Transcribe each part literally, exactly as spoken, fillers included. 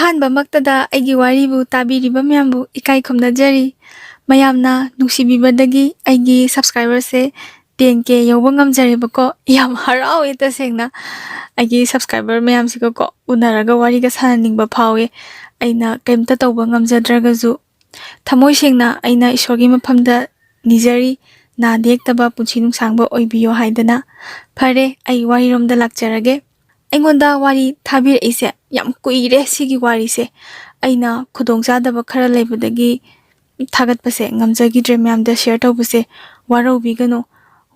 ꯑꯍꯥꯟꯕꯃꯛꯇꯗ ꯑꯩꯒꯤ ꯋꯥꯔꯤꯕꯨ ꯇꯥꯕꯤꯔꯤꯕ ꯃꯌꯥꯝꯕꯨ ꯏꯀꯥꯏ ꯈꯨꯝꯅꯖꯔꯤ꯫ ꯃꯌꯥꯝꯅ ꯅꯨꯡꯁꯤꯕꯤꯕꯗꯒꯤ ꯑꯩꯒꯤ subscriberꯁꯦ ten K ꯌꯧꯕ ꯉꯝꯖꯔꯦꯕꯀꯣ꯫ ꯌꯥꯝ ꯍꯔꯥꯎꯋꯦ ꯇꯁꯦꯡꯅ꯫ ꯑꯩꯒꯤ subscriber ꯃꯌꯥꯝꯁꯤꯒꯀꯣ ꯎꯅꯔꯒ ꯋꯥꯔꯤꯒ ꯁꯥꯟꯅꯅꯤꯡꯕ ꯐꯥꯎꯋꯦ꯫ ꯑꯩꯅ ꯀꯩꯝꯇ ꯇꯧꯕ ꯉꯝꯖꯗ꯭ꯔꯒꯁꯨ ꯊꯃꯣꯏ ꯁꯦꯡꯅ ꯑꯩꯅ ꯏꯁꯣꯔꯒꯤ ꯃꯐꯝꯗ ꯅꯤꯖꯔꯤ, ꯅꯥꯗ ꯌꯦꯛꯇꯕ ꯄꯨꯟꯁꯤ ꯅꯨꯡꯁꯥꯡꯕ ꯑꯣꯏꯕꯤꯌꯣ ꯍꯥꯏꯗꯅ꯫ ꯐꯔꯦ, ꯑꯩ ꯋꯥꯔꯤꯔꯣꯝꯗ ꯂꯥꯛꯆꯔꯒꯦ꯫ ꯑꯩꯉꯣꯟꯗ ꯋꯥꯔꯤ ꯊꯥꯕꯤꯔꯛꯏꯁꯦ ꯌꯥꯝ ꯀꯨꯏꯔꯦ꯫ ꯁꯤꯒꯤ ꯋꯥꯔꯤꯁꯦ ꯑꯩꯅ ꯈꯨꯗꯣꯡꯆꯥꯗꯕ ꯈꯔ ꯂꯩꯕꯗꯒꯤ ꯊꯥꯒꯠꯄꯁꯦ ꯉꯝꯖꯈꯤꯗ꯭ꯔꯦ꯫ ꯃꯌꯥꯝꯗ share ꯇꯧꯕꯁꯦ ꯋꯥꯔꯧꯕꯤꯒꯅꯨ꯫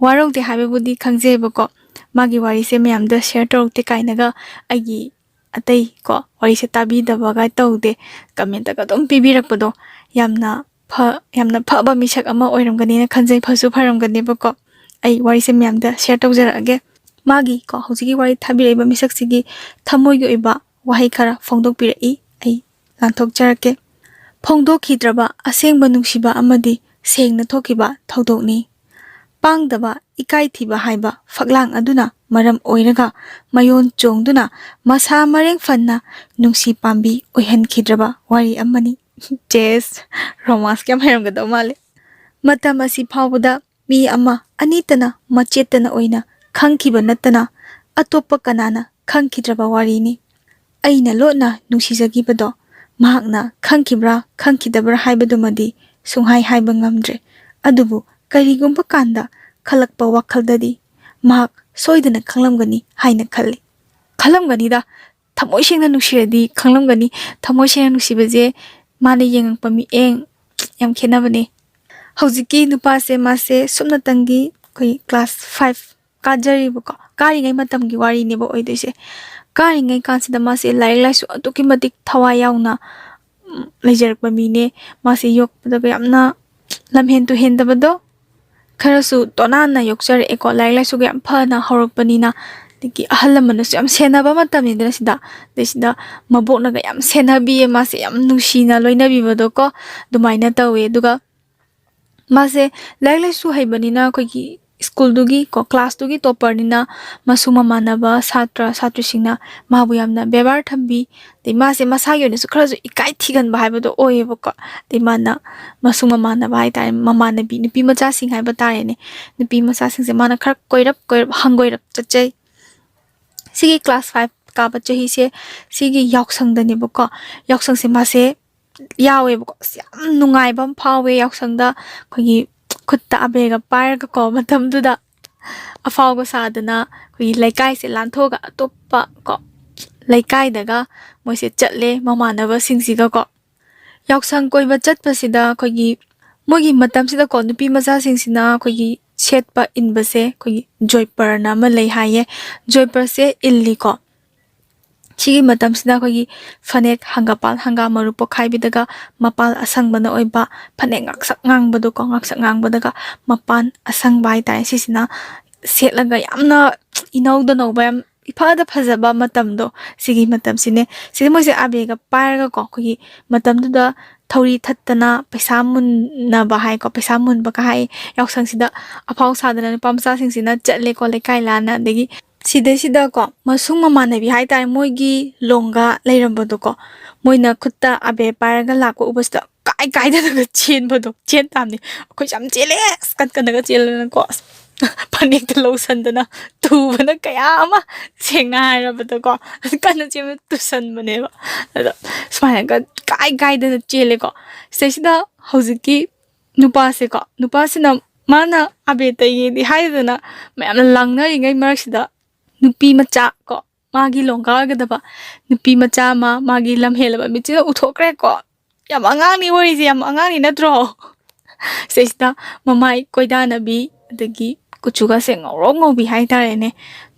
ꯋꯥꯔꯧꯗꯦ ꯍꯥꯏꯕꯕꯨꯗꯤ ꯈꯪꯖꯩꯕꯀꯣ, ꯃꯥꯒꯤ ꯋꯥꯔꯤꯁꯦ ꯃꯌꯥꯝꯗ share ꯇꯧꯔꯛꯇꯦ ꯀꯥꯏꯅꯒ ꯑꯩꯒꯤ ꯑꯇꯩ ꯀꯣ ꯋꯥꯔꯤꯁꯦ ꯇꯥꯕꯤꯗꯕꯒ ꯇꯧꯗꯦ꯫ Commentꯒ ꯑꯗꯨꯝ ꯄꯤꯕꯤꯔꯛꯄꯗꯣ ꯌꯥꯝꯅ ꯐ-, ꯌꯥꯝꯅ ꯐꯕ ꯃꯤꯁꯛ ꯑꯃ ꯑꯣꯏꯔꯝꯒꯅꯤꯅ ꯈꯟꯖꯩ꯫ ꯐꯁꯨ ꯐꯔꯝꯒꯅꯦꯕꯀꯣ꯫ ꯑꯩ ꯋꯥꯔꯤꯁꯦ ꯃꯌꯥꯝꯗ share ꯇꯧꯖꯔꯛꯑꯒꯦ꯫ ꯃꯥꯒꯤ ꯀꯣ ꯍꯧꯖꯤꯛꯀꯤ ꯋꯥꯔꯤ ꯊꯥꯕꯤꯔꯛꯏꯕ ꯃꯤꯁꯛꯁꯤꯒꯤ ꯊꯃꯣꯏꯒꯤ ꯑꯣꯏꯕ ꯋꯥꯍꯩ ꯈꯔ ꯐꯣꯡꯗꯣꯛꯄꯤꯔꯛꯏ꯫ ꯑꯩ ꯂꯥꯟꯊꯣꯛꯆꯔꯛꯀꯦ꯫ ꯐꯣꯡꯗꯣꯛꯈꯤꯗ꯭ꯔꯕ ꯑꯁꯦꯡꯕ ꯅꯨꯡꯁꯤꯕ ꯑꯃꯗꯤ ꯁꯦꯡꯅ ꯊꯣꯛꯈꯤꯕ ꯊꯧꯗꯣꯛꯅꯤ꯫ ꯄꯥꯡꯗꯕ, ꯏꯀꯥꯏ ꯊꯤꯕ ꯍꯥꯏꯕ ꯐꯛꯂꯥꯡ ꯑꯗꯨꯅ ꯃꯔꯝ ꯑꯣꯏꯔꯒ ꯃꯌꯣꯟ ꯆꯣꯡꯗꯨꯅ ꯃꯁꯥ ꯃꯔꯦꯡ ꯐꯟꯅ ꯅꯨꯡꯁꯤ ꯄꯥꯝꯕꯤ ꯑꯣꯏꯍꯟꯈꯤꯗ꯭ꯔꯕ ꯋꯥꯔꯤ ꯑꯃꯅꯤ꯫ Yes, romance ꯌꯥꯝ ꯍꯩꯔꯝꯒꯗꯧ ꯃꯥꯜꯂꯦ꯫ ꯃꯇꯝ ꯑꯁꯤ ꯐꯥꯎꯕꯗ ꯃꯤ ꯑꯃ ꯑꯅꯤꯇꯅ ꯃꯆꯦꯠꯇꯅ ꯑꯣꯏꯅ ꯈꯪꯈꯤꯕ ꯅꯠꯇꯅ ꯑꯇꯣꯞꯄ ꯀꯅꯥꯅ ꯈꯪꯈꯤꯗ꯭ꯔꯕ ꯋꯥꯔꯤꯅꯤ꯫ ꯑꯩꯅ ꯂꯣꯠꯅ ꯅꯨꯡꯁꯤꯖꯈꯤꯕꯗꯣ ꯃꯍꯥꯛꯅ ꯈꯪꯈꯤꯕ꯭ꯔꯥ ꯈꯪꯈꯤꯗꯕ꯭ꯔꯥ ꯍꯥꯏꯕꯗꯨꯃꯗꯤ ꯁꯨꯡꯍꯥꯏ ꯍꯥꯏꯕ ꯉꯝꯗ꯭ꯔꯦ꯫ ꯑꯗꯨꯕꯨ ꯀꯔꯤꯒꯨꯝꯕ ꯀꯥꯟꯗ ꯈꯜꯂꯛꯄ ꯋꯥꯈꯜꯗꯗꯤ ꯃꯍꯥꯛ ꯁꯣꯏꯗꯅ ꯈꯪꯂꯝꯒꯅꯤ ꯍꯥꯏꯅ ꯈꯜꯂꯤ꯫ ꯈꯜꯂꯝꯒꯅꯤꯗ, ꯊꯃꯣꯏ ꯁꯦꯡꯅ ꯅꯨꯡꯁꯤꯔꯗꯤ ꯈꯪꯂꯝꯒꯅꯤ꯫ ꯊꯃꯣꯏ ꯁꯦꯡꯅ ꯅꯨꯡꯁꯤꯕꯁꯦ ꯃꯥꯅ ꯌꯦꯡꯉꯛꯄ ꯃꯤꯠꯌꯦꯡ ꯌꯥꯝ ꯈꯦꯠꯅꯕꯅꯦ꯫ ꯍꯧꯖꯤꯛꯀꯤ ꯅꯨꯄꯥꯁꯦ, ꯃꯥꯁꯦ ꯁꯨꯞꯅꯇꯪꯒꯤ ꯑꯩꯈꯣꯏ class five ꯀꯥꯖꯔꯤꯕꯀꯣ, ꯀꯥꯔꯤꯉꯩ ꯃꯇꯝꯒꯤ ꯋꯥꯔꯤꯅꯦꯕ ꯑꯣꯏꯗꯣꯏꯁꯦ꯫ ꯀꯥꯔꯤꯉꯩ ꯀꯥꯟꯁꯤꯗ ꯃꯥꯁꯦ ꯂꯥꯏꯔꯤꯛ ꯂꯥꯏꯁꯨ ꯑꯗꯨꯛꯀꯤ ꯃꯇꯤꯛ ꯊꯋꯥꯏ ꯌꯥꯎꯅ, ꯎꯝ, ꯂꯩꯖꯔꯛꯄ ꯃꯤꯅꯦ꯫ ꯃꯥꯁꯦ ꯌꯣꯛꯄꯗꯒ ꯌꯥꯝꯅ ꯂꯝꯍꯦꯟ ꯇꯨꯍꯦꯟꯗꯕꯗꯣ, ꯈꯔꯁꯨ ꯇꯣꯅꯥꯟꯅ ꯌꯣꯛꯆꯔꯛꯑꯦꯀꯣ꯫ ꯂꯥꯏꯔꯤꯛ ꯂꯥꯏꯁꯨꯒ ꯌꯥꯝ ꯐꯅ ꯍꯧꯔꯛꯄꯅꯤꯅ, ꯑꯗꯒꯤ ꯑꯍꯜ ꯂꯃꯟꯅꯁꯨ ꯌꯥꯝ ꯁꯦꯟꯅꯕ ꯃꯇꯝꯅꯤꯗꯅ ꯁꯤꯗ꯫ ꯑꯗꯩ ꯁꯤꯗ ꯃꯕꯣꯛꯅꯒ ꯌꯥꯝ ꯁꯦꯟꯅꯕꯤꯌꯦ, ꯃꯥꯁꯦ ꯌꯥꯝ ꯅꯨꯡꯁꯤꯅ ꯂꯣꯏꯅꯕꯤꯕꯗꯣꯀꯣ, ꯑꯗꯨꯃꯥꯏꯅ ꯇꯧꯋꯦ꯫ ꯑꯗꯨꯒ ꯃꯥꯁꯦ ꯂꯥꯏꯔꯤꯛ ꯂꯥꯏꯁꯨ ꯍꯩꯕꯅꯤꯅ ꯑꯩꯈꯣꯏꯒꯤ ꯁ꯭ꯀꯨꯜꯗꯨꯒꯤ ꯀꯣ, ꯀ꯭ꯂꯥꯁꯇꯨꯒꯤ ꯇꯣꯞꯄꯔꯅꯤꯅ ꯃꯁꯨꯡ ꯃꯃꯥꯟꯅꯕ ꯁꯥꯇ꯭ꯔ ꯁꯥꯇ꯭ꯔꯤꯁꯤꯡꯅ ꯃꯥꯕꯨ ꯌꯥꯝꯅ ꯕꯦꯕꯥꯔ ꯊꯝꯕꯤ꯫ ꯑꯗꯩ ꯃꯥꯁꯦ ꯃꯁꯥꯒꯤ ꯑꯣꯏꯅꯁꯨ ꯈꯔꯁꯨ ꯏꯀꯥꯏ ꯊꯤꯒꯟꯕ ꯍꯥꯏꯕꯗꯣ ꯑꯣꯏꯌꯦꯕꯀꯣ꯫ ꯑꯗꯩ ꯃꯥꯅ ꯃꯁꯨꯡ ꯃꯃꯥꯟꯅꯕ ꯍꯥꯏ ꯇꯥꯔꯦ, ꯃꯃꯥꯟꯅꯕꯤ ꯅꯨꯄꯤ ꯃꯆꯥꯁꯤꯡ ꯍꯥꯏꯕ ꯇꯥꯔꯦꯅꯦ, ꯅꯨꯄꯤ ꯃꯆꯥꯁꯤꯡꯁꯦ ꯃꯥꯅ ꯈꯔ ꯀꯣꯏꯔꯞ ꯀꯣꯏꯔꯞ ꯍꯪꯒꯣꯏꯔꯞ ꯆꯠꯆꯩ꯫ ꯁꯤꯒꯤ ꯀ꯭ꯂꯥꯁ ꯐꯥꯏꯚ ꯀꯥꯕ ꯆꯍꯤꯁꯦ ꯁꯤꯒꯤ ꯌꯥꯎꯁꯪꯗꯅꯦꯕꯀꯣ꯫ ꯌꯥꯎꯁꯪꯁꯦ ꯃꯥꯁꯦ ꯌꯥꯎꯋꯦꯕꯀꯣ꯫ ꯑꯁ, ꯌꯥꯝ ꯅꯨꯡꯉꯥꯏꯕ ꯑꯃ ꯐꯥꯎꯋꯦ ꯌꯥꯎꯁꯪꯗ꯫ ꯑꯩꯈꯣꯏꯒꯤ ꯈꯨꯠꯇ ꯑꯕꯦꯔꯒ ꯄꯥꯏꯔꯒꯀꯣ, ꯃꯇꯝꯗꯨꯗ ꯑꯐꯥꯎꯕ ꯁꯥꯗꯅ ꯑꯩꯈꯣꯏꯒꯤ ꯂꯩꯀꯥꯏꯁꯦ ꯂꯥꯟꯊꯣꯛꯑꯒ ꯑꯇꯣꯞꯄ ꯀꯣ ꯂꯩꯀꯥꯏꯗꯒ ꯃꯣꯏꯁꯦ ꯆꯠꯂꯦ ꯃꯃꯥꯟꯅꯕꯁꯤꯡꯁꯤꯒꯀꯣ꯫ ꯌꯥꯎꯁꯪ ꯀꯣꯏꯕ ꯆꯠꯄꯁꯤꯗ ꯑꯩꯈꯣꯏꯒꯤ ꯃꯣꯏꯒꯤ ꯃꯇꯝꯁꯤꯗꯀꯣ ꯅꯨꯄꯤ ꯃꯆꯥꯁꯤꯡꯁꯤꯅ ꯑꯩꯈꯣꯏꯒꯤ ꯁꯦꯠꯄ ꯏꯟꯕꯁꯦ ꯑꯩꯈꯣꯏꯒꯤ ꯖꯣꯏꯄꯔꯅ ꯑꯃ ꯂꯩ ꯍꯥꯏꯌꯦ꯫ ꯖꯣꯏꯄꯔꯁꯦ ꯏꯜꯂꯤꯀꯣ꯫ ꯁꯤꯒꯤ ꯃꯇꯝꯁꯤꯗ ꯑꯩꯈꯣꯏꯒꯤ ꯐꯅꯦꯛ ꯍꯪꯒꯥꯄꯥꯜ ꯍꯪꯒꯥꯝ ꯃꯔꯨ ꯄꯣꯛꯈꯥꯏꯕꯤꯗꯒ ꯃꯄꯥꯜ ꯑꯁꯪꯕꯅ ꯑꯣꯏꯕ ꯐꯅꯦꯛ ꯉꯥꯛꯁꯛ ꯉꯥꯡꯕꯗꯣꯀꯣ, ꯉꯥꯛꯁꯛ ꯉꯥꯡꯕꯗꯒ ꯃꯄꯥꯟ ꯑꯁꯪꯕ ꯍꯥꯏꯇꯥꯔꯦ, ꯁꯤꯁꯤꯅ ꯁꯦꯠꯂꯒ ꯌꯥꯝꯅ ꯏꯅꯧꯗ ꯅꯧꯕ, ꯌꯥꯝ ꯏꯐꯗ ꯐꯖꯕ ꯃꯇꯝꯗꯣ, ꯁꯤꯒꯤ ꯃꯇꯝꯁꯤꯅꯦ꯫ ꯁꯤꯗ ꯃꯣꯏꯁꯦ ꯑꯕꯦꯒ ꯄꯥꯏꯔꯒꯀꯣ, ꯑꯩꯈꯣꯏꯒꯤ ꯃꯇꯝꯗꯨꯗ ꯊꯧꯔꯤ ꯊꯠꯇꯅ ꯄꯩꯁꯥ ꯃꯨꯟꯅꯕ ꯍꯥꯏꯀꯣ, ꯄꯩꯁꯥ ꯃꯨꯟꯕꯒ ꯍꯥꯏ꯫ ꯌꯥꯎꯁꯪꯁꯤꯗ ꯑꯐꯥꯎ ꯁꯥꯗꯅ ꯅꯨꯄꯥ ꯃꯆꯥꯁꯤꯡꯁꯤꯅ ꯆꯠꯂꯦꯀꯣ ꯂꯩꯀꯥꯏ ꯂꯥꯟꯅ꯫ ꯑꯗꯒꯤ ꯁꯤꯗꯩꯁꯤꯗꯀꯣ ꯃꯁꯨꯡ ꯃꯃꯥꯟꯅꯕꯤ ꯍꯥꯏꯇꯥꯔꯦ, ꯃꯣꯏꯒꯤ ꯂꯣꯡꯒ ꯂꯩꯔꯝꯕꯗꯣꯀꯣ, ꯃꯣꯏꯅ ꯈꯨꯠꯇ ꯑꯕꯦ ꯄꯥꯏꯔꯒ ꯂꯥꯛꯄ ꯎꯕꯁꯤꯗ ꯀꯥꯏ ꯀꯥꯏꯗꯅꯒ ꯆꯦꯟꯕꯗꯣ, ꯆꯦꯟ ꯇꯥꯕꯅꯤ꯫ ꯑꯩꯈꯣꯏꯁꯨ ꯌꯥꯝ ꯆꯦꯜꯂꯦ, ꯑꯁ, ꯀꯟ ꯀꯟꯅꯒ ꯆꯦꯜꯂꯅꯀꯣ꯫ ꯑꯁ, ꯐꯅꯦꯛꯇ ꯂꯧꯁꯟꯗꯅ ꯇꯨꯕꯅ ꯀꯌꯥ ꯑꯃ, ꯁꯦꯡꯅ ꯍꯥꯏꯔꯕꯗꯀꯣ, ꯀꯟꯅ ꯆꯦꯟꯕ ꯇꯨꯁꯟꯕꯅꯦꯕ꯫ ꯑꯗꯣ ꯁꯨꯃꯥꯏꯅꯒ ꯀꯥꯏ ꯀꯥꯏꯗꯅ ꯆꯦꯜꯂꯦꯀꯣ꯫ ꯁꯤꯗꯩꯁꯤꯗ ꯍꯧꯖꯤꯛꯀꯤ ꯅꯨꯄꯥꯁꯦꯀꯣ, ꯅꯨꯄꯥꯁꯤꯅ ꯃꯥꯅ ꯑꯕꯦ ꯇꯩꯒꯦꯗꯤ ꯍꯥꯏꯗꯅ ꯃꯌꯥꯝꯅ ꯂꯥꯡꯅꯔꯤꯉꯩ ꯃꯔꯛꯁꯤꯗ ꯅꯨꯄꯤ ꯃꯆꯥ ꯀꯣ, ꯃꯥꯒꯤ ꯂꯣꯡꯒꯥ ꯑꯣꯏꯒꯗꯕ ꯅꯨꯄꯤ ꯃꯆꯥ ꯑꯃ ꯃꯥꯒꯤ ꯂꯝ ꯍꯦꯜꯂꯕ ꯃꯤꯠꯁꯤꯅ ꯎꯊꯣꯛꯈ꯭ꯔꯦꯀꯣ꯫ ꯌꯥꯝ ꯑꯉꯥꯡꯅꯤ ꯋꯥꯔꯤꯁꯦ, ꯌꯥꯝ ꯑꯉꯥꯡꯅꯤ ꯅꯠꯇ꯭ꯔꯣ? ꯁꯤꯗꯩꯁꯤꯗ ꯃꯃꯥꯏ ꯀꯣꯏꯗꯥꯅꯕꯤ, ꯑꯗꯒꯤ ꯀꯨꯆꯨꯒꯁꯦ ꯉꯧꯔꯣꯛ ꯉꯧꯕꯤ ꯍꯥꯏꯇꯥꯔꯦꯅꯦ,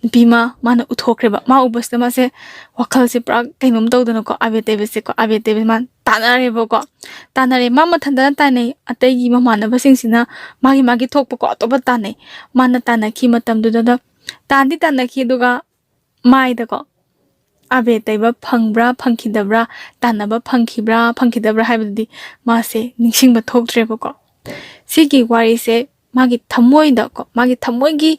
ꯅꯨꯄꯤ ꯑꯃ ꯃꯥꯅ ꯎꯊꯣꯛꯈ꯭ꯔꯦꯕ꯫ ꯃꯥ ꯎꯕꯁꯤꯗ ꯃꯥꯁꯦ ꯋꯥꯈꯜꯁꯦ ꯄꯨꯔꯥ ꯀꯩꯅꯣꯝ ꯇꯧꯗꯅꯀꯣ, ꯑꯕꯦ ꯇꯩꯕꯁꯦꯀꯣ, ꯑꯕꯦ ꯇꯩꯕꯁꯦ ꯃꯥꯅ ꯇꯥꯟꯅꯔꯦꯕꯀꯣ꯫ ꯇꯥꯟꯅꯔꯦ, ꯃꯥ ꯃꯊꯟꯇꯅ ꯇꯥꯟꯅꯩ, ꯑꯇꯩꯒꯤ ꯃꯃꯥꯟꯅꯕꯁꯤꯡꯁꯤꯅ ꯃꯥꯒꯤ ꯃꯥꯒꯤ ꯊꯣꯛꯄꯀꯣ ꯑꯇꯣꯞꯄ ꯇꯥꯟꯅꯩ꯫ ꯃꯥꯅ ꯇꯥꯟꯅꯈꯤ ꯃꯇꯝꯗꯨꯗ ꯇꯥꯟꯗꯤ ꯇꯥꯟꯅꯈꯤ, ꯑꯗꯨꯒ ꯃꯥꯏꯗꯀꯣ ꯑꯕꯦ ꯇꯩꯕ ꯐꯪꯕ꯭ꯔꯥ ꯐꯪꯈꯤꯗꯕ꯭ꯔꯥ, ꯇꯥꯟꯅꯕ ꯐꯪꯈꯤꯕ꯭ꯔꯥ ꯐꯪꯈꯤꯗꯕ꯭ꯔꯥ ꯍꯥꯏꯕꯗꯨꯗꯤ ꯃꯥꯁꯦ ꯅꯤꯡꯁꯤꯡꯕ ꯊꯣꯛꯇ꯭ꯔꯦꯕꯀꯣ꯫ ꯁꯤꯒꯤ ꯋꯥꯔꯤꯁꯦ ꯃꯥꯒꯤ ꯊꯃꯣꯏꯗꯀꯣ, ꯃꯥꯒꯤ ꯊꯃꯣꯏꯒꯤ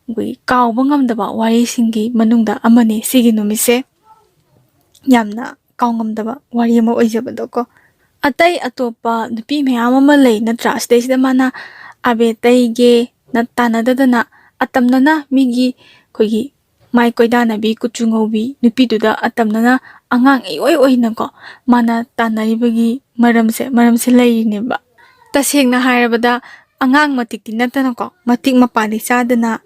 ꯑꯩꯈꯣꯏꯒꯤ ꯀꯥꯎꯕ ꯉꯝꯗꯕ ꯋꯥꯔꯤꯁꯤꯡꯒꯤ ꯃꯅꯨꯡꯗ ꯑꯃꯅꯤ ꯁꯤꯒꯤ ꯅꯨꯃꯤꯠꯁꯦ꯫ ꯌꯥꯝꯅ ꯀꯥꯎꯉꯝꯗꯕ ꯋꯥꯔꯤ ꯑꯃ ꯑꯣꯏꯖꯕꯗꯣꯀꯣ꯫ ꯑꯇꯩ ꯑꯇꯣꯞꯄ ꯅꯨꯄꯤ ꯃꯌꯥꯝ ꯑꯃ ꯂꯩ ꯅꯠꯇ꯭ꯔꯥ? ꯁꯤꯗꯩꯁꯤꯗ ꯃꯥꯅ ꯑꯕꯦꯇꯩꯒꯦꯅ ꯇꯥꯟꯅꯗꯗꯅ, ꯑꯇꯝꯅꯅ ꯃꯤꯒꯤ ꯑꯩꯈꯣꯏꯒꯤ ꯃꯥꯏ ꯀꯣꯏꯗꯥꯅꯕꯤ, ꯀꯨꯆꯨ ꯉꯧꯕꯤ ꯅꯨꯄꯤꯗꯨꯗ ꯑꯇꯝꯅꯅ ꯑꯉꯥꯡ ꯏꯑꯣꯏ ꯑꯣꯏꯅꯀꯣ ꯃꯥꯅ ꯇꯥꯟꯅꯔꯤꯕꯒꯤ ꯃꯔꯝꯁꯦ, ꯃꯔꯝꯁꯦ ꯂꯩꯔꯤꯅꯦꯕ꯫ ꯇꯁꯦꯡꯅ ꯍꯥꯏꯔꯕꯗ, ꯑꯉꯥꯡ ꯃꯇꯤꯛꯇꯤ ꯅꯠꯇꯅꯀꯣ, ꯃꯇꯤꯛ ꯃꯄꯥꯗꯤ ꯆꯥꯗꯅ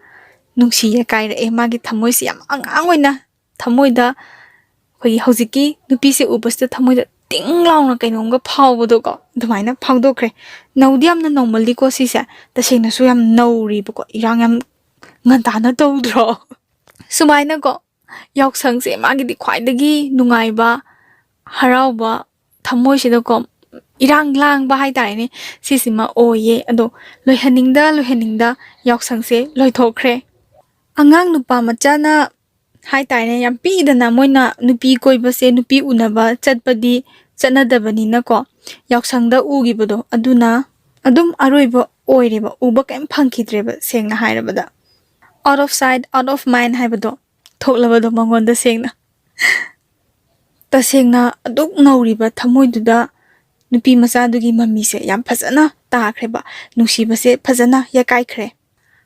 ꯅꯨꯡꯁꯤ ꯌꯥꯀꯥꯏꯔꯛꯑꯦ꯫ ꯃꯥꯒꯤ ꯊꯃꯣꯏꯁꯦ ꯌꯥꯝ ꯑꯉꯥꯡ ꯑꯣꯏꯅ, ꯊꯃꯣꯏꯗ ꯑꯩꯈꯣꯏꯒꯤ ꯍꯧꯖꯤꯛꯀꯤ ꯅꯨꯄꯤꯁꯦ ꯎꯕꯁꯤꯗ ꯊꯃꯣꯏꯗ ꯇꯤꯡ ꯂꯥꯎꯅ ꯀꯩꯅꯣꯝꯒ ꯐꯥꯎꯕꯗꯣꯀꯣ, ꯑꯗꯨꯃꯥꯏꯅ ꯐꯥꯎꯗꯣꯛꯈ꯭ꯔꯦ꯫ ꯅꯧꯗꯤ ꯌꯥꯝꯅ ꯅꯧꯃꯜꯂꯤꯀꯣ ꯁꯤꯁꯦ꯫ ꯇꯁꯦꯡꯅꯁꯨ ꯌꯥꯝ ꯅꯧꯔꯤꯕꯀꯣ, ꯏꯔꯥꯡ ꯌꯥꯝ ꯉꯟꯇꯥꯅ ꯇꯧꯗ꯭ꯔꯣ? ꯁꯨꯃꯥꯏꯅꯀꯣ, ꯌꯥꯎꯁꯪꯁꯦ ꯃꯥꯒꯤꯗꯤ ꯈ꯭ꯋꯥꯏꯗꯒꯤ ꯅꯨꯡꯉꯥꯏꯕ, ꯍꯔꯥꯎꯕ, ꯊꯃꯣꯏꯁꯤꯗꯀꯣ ꯏꯔꯥꯡ ꯂꯥꯡꯕ ꯍꯥꯏꯇꯥꯔꯦꯅꯦ, ꯁꯤꯁꯤꯃ ꯑꯣꯏꯌꯦ꯫ ꯑꯗꯣ ꯂꯣꯏꯍꯟꯅꯤꯡꯗ ꯂꯣꯏꯍꯟꯅꯤꯡꯗ ꯌꯥꯎꯁꯪꯁꯦ ꯂꯣꯏꯊꯣꯛꯈ꯭ꯔꯦ꯫ ꯑꯉꯥꯡ ꯅꯨꯄꯥ ꯃꯆꯥꯅ ꯍꯥꯏꯇꯥꯔꯦꯅꯦ, ꯌꯥꯝ ꯄꯤꯛꯏꯗꯅ, ꯃꯣꯏꯅ ꯅꯨꯄꯤ ꯀꯣꯏꯕꯁꯦ, ꯅꯨꯄꯤ ꯎꯅꯕ ꯆꯠꯄꯗꯤ ꯆꯠꯅꯗꯕꯅꯤꯅꯀꯣ, ꯌꯥꯎꯁꯪꯗ ꯎꯈꯤꯕꯗꯣ ꯑꯗꯨꯅ ꯑꯗꯨꯝ ꯑꯔꯣꯏꯕ ꯑꯣꯏꯔꯦꯕ, ꯎꯕ ꯀꯩꯝ ꯐꯪꯈꯤꯗ꯭ꯔꯦꯕ, ꯁꯦꯡꯅ ꯍꯥꯏꯔꯕꯗ꯫ Out of sight, out of mind ꯍꯥꯏꯕꯗꯣ ꯊꯣꯛꯂꯕꯗꯣ ꯃꯉꯣꯟꯗ ꯁꯦꯡꯅ꯫ ꯇꯁꯦꯡꯅ ꯑꯗꯨꯛ ꯅꯧꯔꯤꯕ ꯊꯃꯣꯏꯗꯨꯗ ꯅꯨꯄꯤ ꯃꯆꯥꯗꯨꯒꯤ ꯃꯃꯤꯁꯦ ꯌꯥꯝ ꯐꯖꯅ ꯇꯥꯈ꯭ꯔꯦꯕ, ꯅꯨꯡꯁꯤꯕꯁꯦ ꯐꯖꯅ ꯌꯥꯀꯥꯏꯈ꯭ꯔꯦ꯫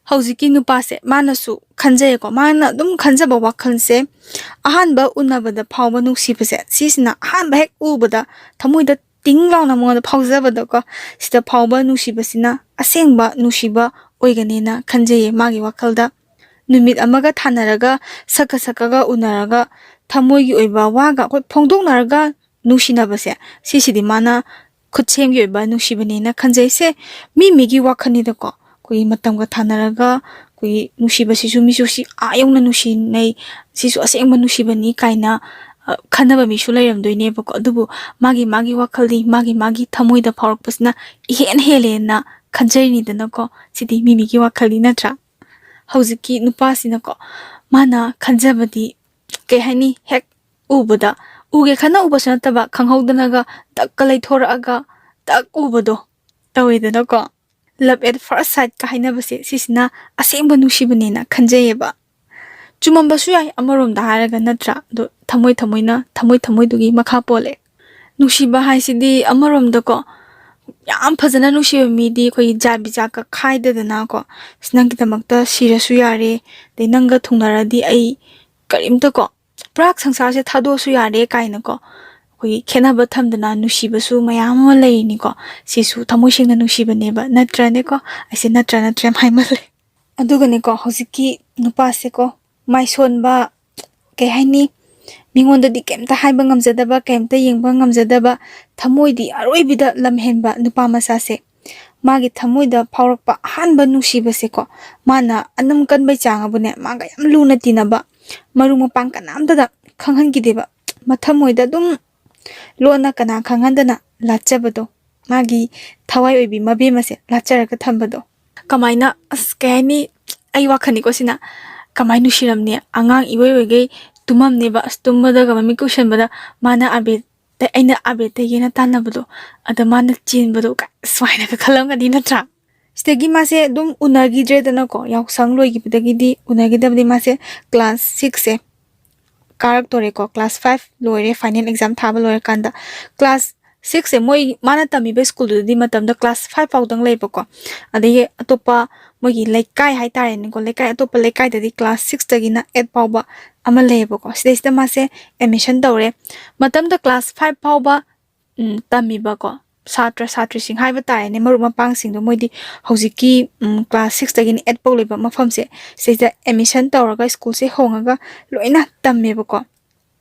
ꯍꯧꯖꯤꯛꯀꯤ ꯅꯨꯄꯥꯁꯦ ꯃꯥꯅꯁꯨ ꯈꯟꯖꯩꯀꯣ, ꯃꯥꯅ ꯑꯗꯨꯝ ꯈꯟꯖꯕ ꯋꯥꯈꯜꯁꯦ, ꯑꯍꯥꯟꯕ ꯎꯅꯕꯗ ꯐꯥꯎꯕ ꯅꯨꯡꯁꯤꯕꯁꯦ, ꯁꯤꯁꯤꯅ ꯑꯍꯥꯟꯕ ꯍꯦꯛ ꯎꯕꯗ ꯊꯃꯣꯏꯗ ꯇꯤꯡ ꯂꯥꯎꯅ ꯃꯉꯣꯟꯗ ꯐꯥꯎꯖꯕꯗꯣꯀꯣ, ꯁꯤꯗ ꯐꯥꯎꯕ ꯅꯨꯡꯁꯤꯕꯁꯤꯅ ꯑꯁꯦꯡꯕ ꯅꯨꯡꯁꯤꯕ ꯑꯣꯏꯒꯅꯦꯅ ꯈꯟꯖꯩꯌꯦ ꯃꯥꯒꯤ ꯋꯥꯈꯜꯗ꯫ ꯅꯨꯃꯤꯠ ꯑꯃꯒ ꯊꯥꯅꯔꯒ, ꯁꯛꯀ ꯁꯛꯀꯒ ꯎꯅꯔꯒ, ꯊꯃꯣꯏꯒꯤ ꯑꯣꯏꯕ ꯋꯥꯒ ꯑꯩꯈꯣꯏ ꯐꯣꯡꯗꯣꯛꯅꯔꯒ ꯅꯨꯡꯁꯤꯅꯕꯁꯦ, ꯁꯤꯁꯤꯗꯤ ꯃꯥꯅ ꯈꯨꯠꯁꯦꯝꯒꯤ ꯑꯣꯏꯕ ꯅꯨꯡꯁꯤꯕꯅꯦꯅ ꯈꯟꯖꯩ꯫ ꯁꯦ, ꯃꯤ ꯃꯤꯒꯤ ꯋꯥꯈꯜꯅꯤꯗꯀꯣ꯫ ꯑꯩꯈꯣꯏꯒꯤ ꯃꯇꯝꯒ ꯊꯥꯅꯔꯒ ꯑꯩꯈꯣꯏꯒꯤ ꯅꯨꯡꯁꯤꯕꯁꯤꯁꯨ ꯃꯤꯁꯨ ꯁꯤ ꯑꯥ ꯌꯧꯅ ꯅꯨꯡꯁꯤꯅꯩ, ꯁꯤꯁꯨ ꯑꯁꯦꯡꯕ ꯅꯨꯡꯁꯤꯕꯅꯤ ꯀꯥꯏꯅ, ꯑ, ꯈꯟꯅꯕ ꯃꯤꯁꯨ ꯂꯩꯔꯝꯗꯣꯏꯅꯦꯕꯀꯣ꯫ ꯑꯗꯨꯕꯨ ꯃꯥꯒꯤ ꯃꯥꯒꯤ ꯋꯥꯈꯜꯗꯤ ꯃꯥꯒꯤ ꯃꯥꯒꯤ ꯊꯃꯣꯏꯗ ꯐꯥꯎꯔꯛꯄꯁꯤꯅ ꯏꯍꯦꯟ ꯍꯦꯜꯂꯦꯅ ꯈꯟꯖꯩꯅꯤꯗꯅꯀꯣ꯫ ꯁꯤꯗꯤ ꯃꯤ ꯃꯤꯒꯤ ꯋꯥꯈꯜꯗꯤ ꯅꯠꯇ꯭ꯔꯥ? ꯍꯧꯖꯤꯛꯀꯤ ꯅꯨꯄꯥꯁꯤꯅꯀꯣ, ꯃꯥꯅ ꯈꯟꯖꯕꯗꯤ ꯀꯩ ꯍꯥꯏꯅꯤ, ꯍꯦꯛ ꯎꯕꯗ, ꯎꯒꯦ ꯈꯟꯅ ꯎꯕꯁꯨ ꯅꯠꯇꯕ, ꯈꯪꯍꯧꯗꯅꯒ ꯇꯛꯀ ꯂꯩꯊꯣꯔꯛꯑꯒ ꯇꯛ ꯎꯕꯗꯣ ꯇꯧꯋꯦꯗꯅꯀꯣ꯫ love at first sight ꯀ ꯍꯥꯏꯅꯕꯁꯦ, ꯁꯤꯁꯤꯅ ꯑꯁꯦꯡꯕ ꯅꯨꯡꯁꯤꯕꯅꯦꯅ ꯈꯟꯖꯩꯌꯦꯕ꯫ ꯆꯨꯝꯃꯝꯕꯁꯨ ꯌꯥꯏ ꯑꯃꯔꯣꯝꯗ ꯍꯥꯏꯔꯒ, ꯅꯠꯇ꯭ꯔꯥ? ꯑꯗꯣ ꯊꯃꯣꯏ ꯊꯃꯣꯏꯅ, ꯊꯃꯣꯏ ꯊꯃꯣꯏꯗꯨꯒꯤ ꯃꯈꯥ ꯄꯣꯜꯂꯦ꯫ ꯅꯨꯡꯁꯤꯕ ꯍꯥꯏꯁꯤꯗꯤ ꯑꯃꯔꯣꯝꯗꯀꯣ, ꯌꯥꯝ ꯐꯖꯅ ꯅꯨꯡꯁꯤꯕ ꯃꯤꯗꯤ ꯑꯩꯈꯣꯏꯒꯤ ꯖꯥꯠ ꯕꯤꯖꯥꯠꯀ ꯈꯥꯏꯗꯗꯅꯀꯣ, "ꯑꯁ, ꯅꯪꯒꯤꯗꯃꯛꯇ ꯁꯤꯔꯁꯨ ꯌꯥꯔꯦ, ꯑꯗꯩ ꯅꯪꯒ ꯊꯨꯡꯅꯔꯗꯤ ꯑꯩ ꯀꯔꯤꯝꯇꯀꯣ, ꯄꯨꯔꯥ ꯁꯪꯁꯥꯔꯁꯦ ꯊꯥꯗꯣꯛꯑꯁꯨ ꯌꯥꯔꯦ" ꯀꯥꯏꯅꯀꯣ, ꯑꯩꯈꯣꯏꯒꯤ ꯈꯦꯠꯅꯕ ꯊꯝꯗꯅ ꯅꯨꯡꯁꯤꯕꯁꯨ ꯃꯌꯥꯝ ꯑꯃ ꯂꯩꯔꯤꯅꯤꯀꯣ꯫ ꯁꯤꯁꯨ ꯊꯃꯣꯏ ꯁꯦꯡꯅ ꯅꯨꯡꯁꯤꯕꯅꯦꯕ, ꯅꯠꯇ꯭ꯔꯅꯦꯀꯣ? ꯑꯩꯁꯦ ꯅꯠꯇ꯭ꯔ ꯅꯠꯇ꯭ꯔ ꯌꯥꯝ ꯍꯥꯏꯃꯜꯂꯦ꯫ ꯑꯗꯨꯒꯅꯦꯀꯣ, ꯍꯧꯖꯤꯛꯀꯤ ꯅꯨꯄꯥꯁꯦꯀꯣ, ꯃꯥꯏꯁꯣꯟꯕ, ꯀꯩ ꯍꯥꯏꯅꯤ, ꯃꯤꯉꯣꯟꯗꯗꯤ ꯀꯩꯝꯇ ꯍꯥꯏꯕ ꯉꯝꯖꯗꯕ, ꯀꯩꯝꯇ ꯌꯦꯡꯕ ꯉꯝꯖꯗꯕ, ꯊꯃꯣꯏꯗꯤ ꯑꯔꯣꯏꯕꯤꯗ ꯂꯝꯍꯦꯟꯕ ꯅꯨꯄꯥ ꯃꯆꯥꯁꯦ, ꯃꯥꯒꯤ ꯊꯃꯣꯏꯗ ꯐꯥꯎꯔꯛꯄ ꯑꯍꯥꯟꯕ ꯅꯨꯡꯁꯤꯕꯁꯦꯀꯣ, ꯃꯥꯅ ꯑꯅꯝ ꯀꯟꯕꯩ ꯆꯥꯡ ꯑꯕꯨꯅꯦ, ꯃꯥꯒ ꯌꯥꯝ ꯂꯨꯅ ꯇꯤꯟꯅꯕ, ꯃꯔꯨꯞ ꯃꯄꯥꯡ ꯀꯅꯥꯝꯇꯗ ꯈꯪꯍꯟꯈꯤꯗꯦꯕ, ꯃꯊꯃꯣꯏꯗ ꯑꯗꯨꯝ ꯂꯣꯟꯅ ꯀꯅꯥ ꯈꯪꯍꯟꯗꯅ ꯂꯥꯠꯆꯕꯗꯣ, ꯃꯥꯒꯤ ꯊꯋꯥꯏ ꯑꯣꯏꯕꯤ ꯃꯕꯦꯝꯃꯁꯦ ꯂꯥꯠꯆꯔꯒ ꯊꯝꯕꯗꯣ꯫ ꯀꯃꯥꯏꯅ, ꯑꯁ, ꯀꯩ ꯍꯥꯏꯅꯤ, ꯑꯩ ꯋꯥꯈꯜꯅꯤꯀꯣ ꯁꯤꯅ, ꯀꯃꯥꯏꯅ ꯅꯨꯡꯁꯤꯔꯝꯅꯤ? ꯑꯉꯥꯡ ꯏꯑꯣꯏ ꯑꯣꯏꯒꯩ ꯇꯨꯝꯃꯝꯅꯦꯕ, ꯑꯁ, ꯇꯨꯝꯕꯗꯒ ꯃꯃꯤꯠ ꯀꯨꯞꯁꯟꯕꯗ ꯃꯥꯅ ꯑꯕꯦ ꯑꯩꯅ ꯑꯕꯦ ꯇꯩꯒꯦꯅ ꯇꯥꯟꯅꯕꯗꯣ, ꯑꯗ ꯃꯥꯅ ꯆꯦꯟꯕꯗꯣ ꯀ-, ꯁꯨꯃꯥꯏꯅꯒ ꯈꯜꯂꯝꯒꯅꯤ, ꯅꯠꯇ꯭ꯔꯥ? ꯁꯤꯗꯒꯤ ꯃꯥꯁꯦ ꯑꯗꯨꯝ ꯎꯅꯈꯤꯗ꯭ꯔꯦꯗꯅꯀꯣ, ꯌꯥꯎꯁꯪ ꯂꯣꯏꯈꯤꯕꯗꯒꯤꯗꯤ ꯎꯅꯈꯤꯗꯕꯅꯤ꯫ ꯃꯥꯁꯦ class six ꯁꯦ ꯀꯥꯔꯛꯇꯣꯔꯦꯀꯣ, class five ꯂꯣꯏꯔꯦ, final exam ꯊꯥꯕ ꯂꯣꯏꯔꯀꯥꯟꯗ꯫ Class six ꯁꯦ ꯃꯣꯏ, ꯃꯥꯅ ꯇꯝꯃꯤꯕ ꯁ꯭ꯀꯨꯜꯗꯨꯗꯗꯤ ꯃꯇꯝꯗ class five ꯐꯥꯎꯗꯪ ꯂꯩꯕꯀꯣ꯫ ꯑꯗꯒꯤ ꯑꯇꯣꯞꯄ ꯃꯣꯏꯒꯤ ꯂꯩꯀꯥꯏ ꯍꯥꯏꯇꯥꯔꯦꯅꯦꯀꯣ, ꯂꯩꯀꯥꯏ, ꯑꯇꯣꯞꯄ ꯂꯩꯀꯥꯏꯗꯗꯤ class six ꯇꯒꯤꯅ eight ꯐꯥꯎꯕ ꯑꯃ ꯂꯩꯌꯦꯕꯀꯣ꯫ ꯁꯤꯗꯩꯁꯤꯗ ꯃꯥꯁꯦ admission ꯇꯧꯔꯦ꯫ ꯃꯇꯝꯗ class five ꯐꯥꯎꯕ, ꯎꯝ, ꯇꯝꯃꯤꯕꯀꯣ ꯁꯥꯇ꯭ꯔ ꯁꯥꯇ꯭ꯔꯤꯁꯤꯡ ꯍꯥꯏꯕ ꯇꯥꯔꯦꯅꯦ, ꯃꯔꯨꯞ ꯃꯄꯥꯡꯁꯤꯡꯗꯣ, ꯃꯣꯏꯗꯤ ꯍꯧꯖꯤꯛꯀꯤ, ꯎꯝ, class six ꯇꯒꯤꯅ eight ꯐꯥꯎ ꯂꯩꯕ ꯃꯐꯝꯁꯦ, ꯁꯤꯗꯩꯁꯤꯗ admission ꯇꯧꯔꯒ ꯁ꯭ꯀꯨꯜꯁꯦ ꯍꯣꯡꯉꯒ ꯂꯣꯏꯅ ꯇꯝꯃꯦꯕꯀꯣ꯫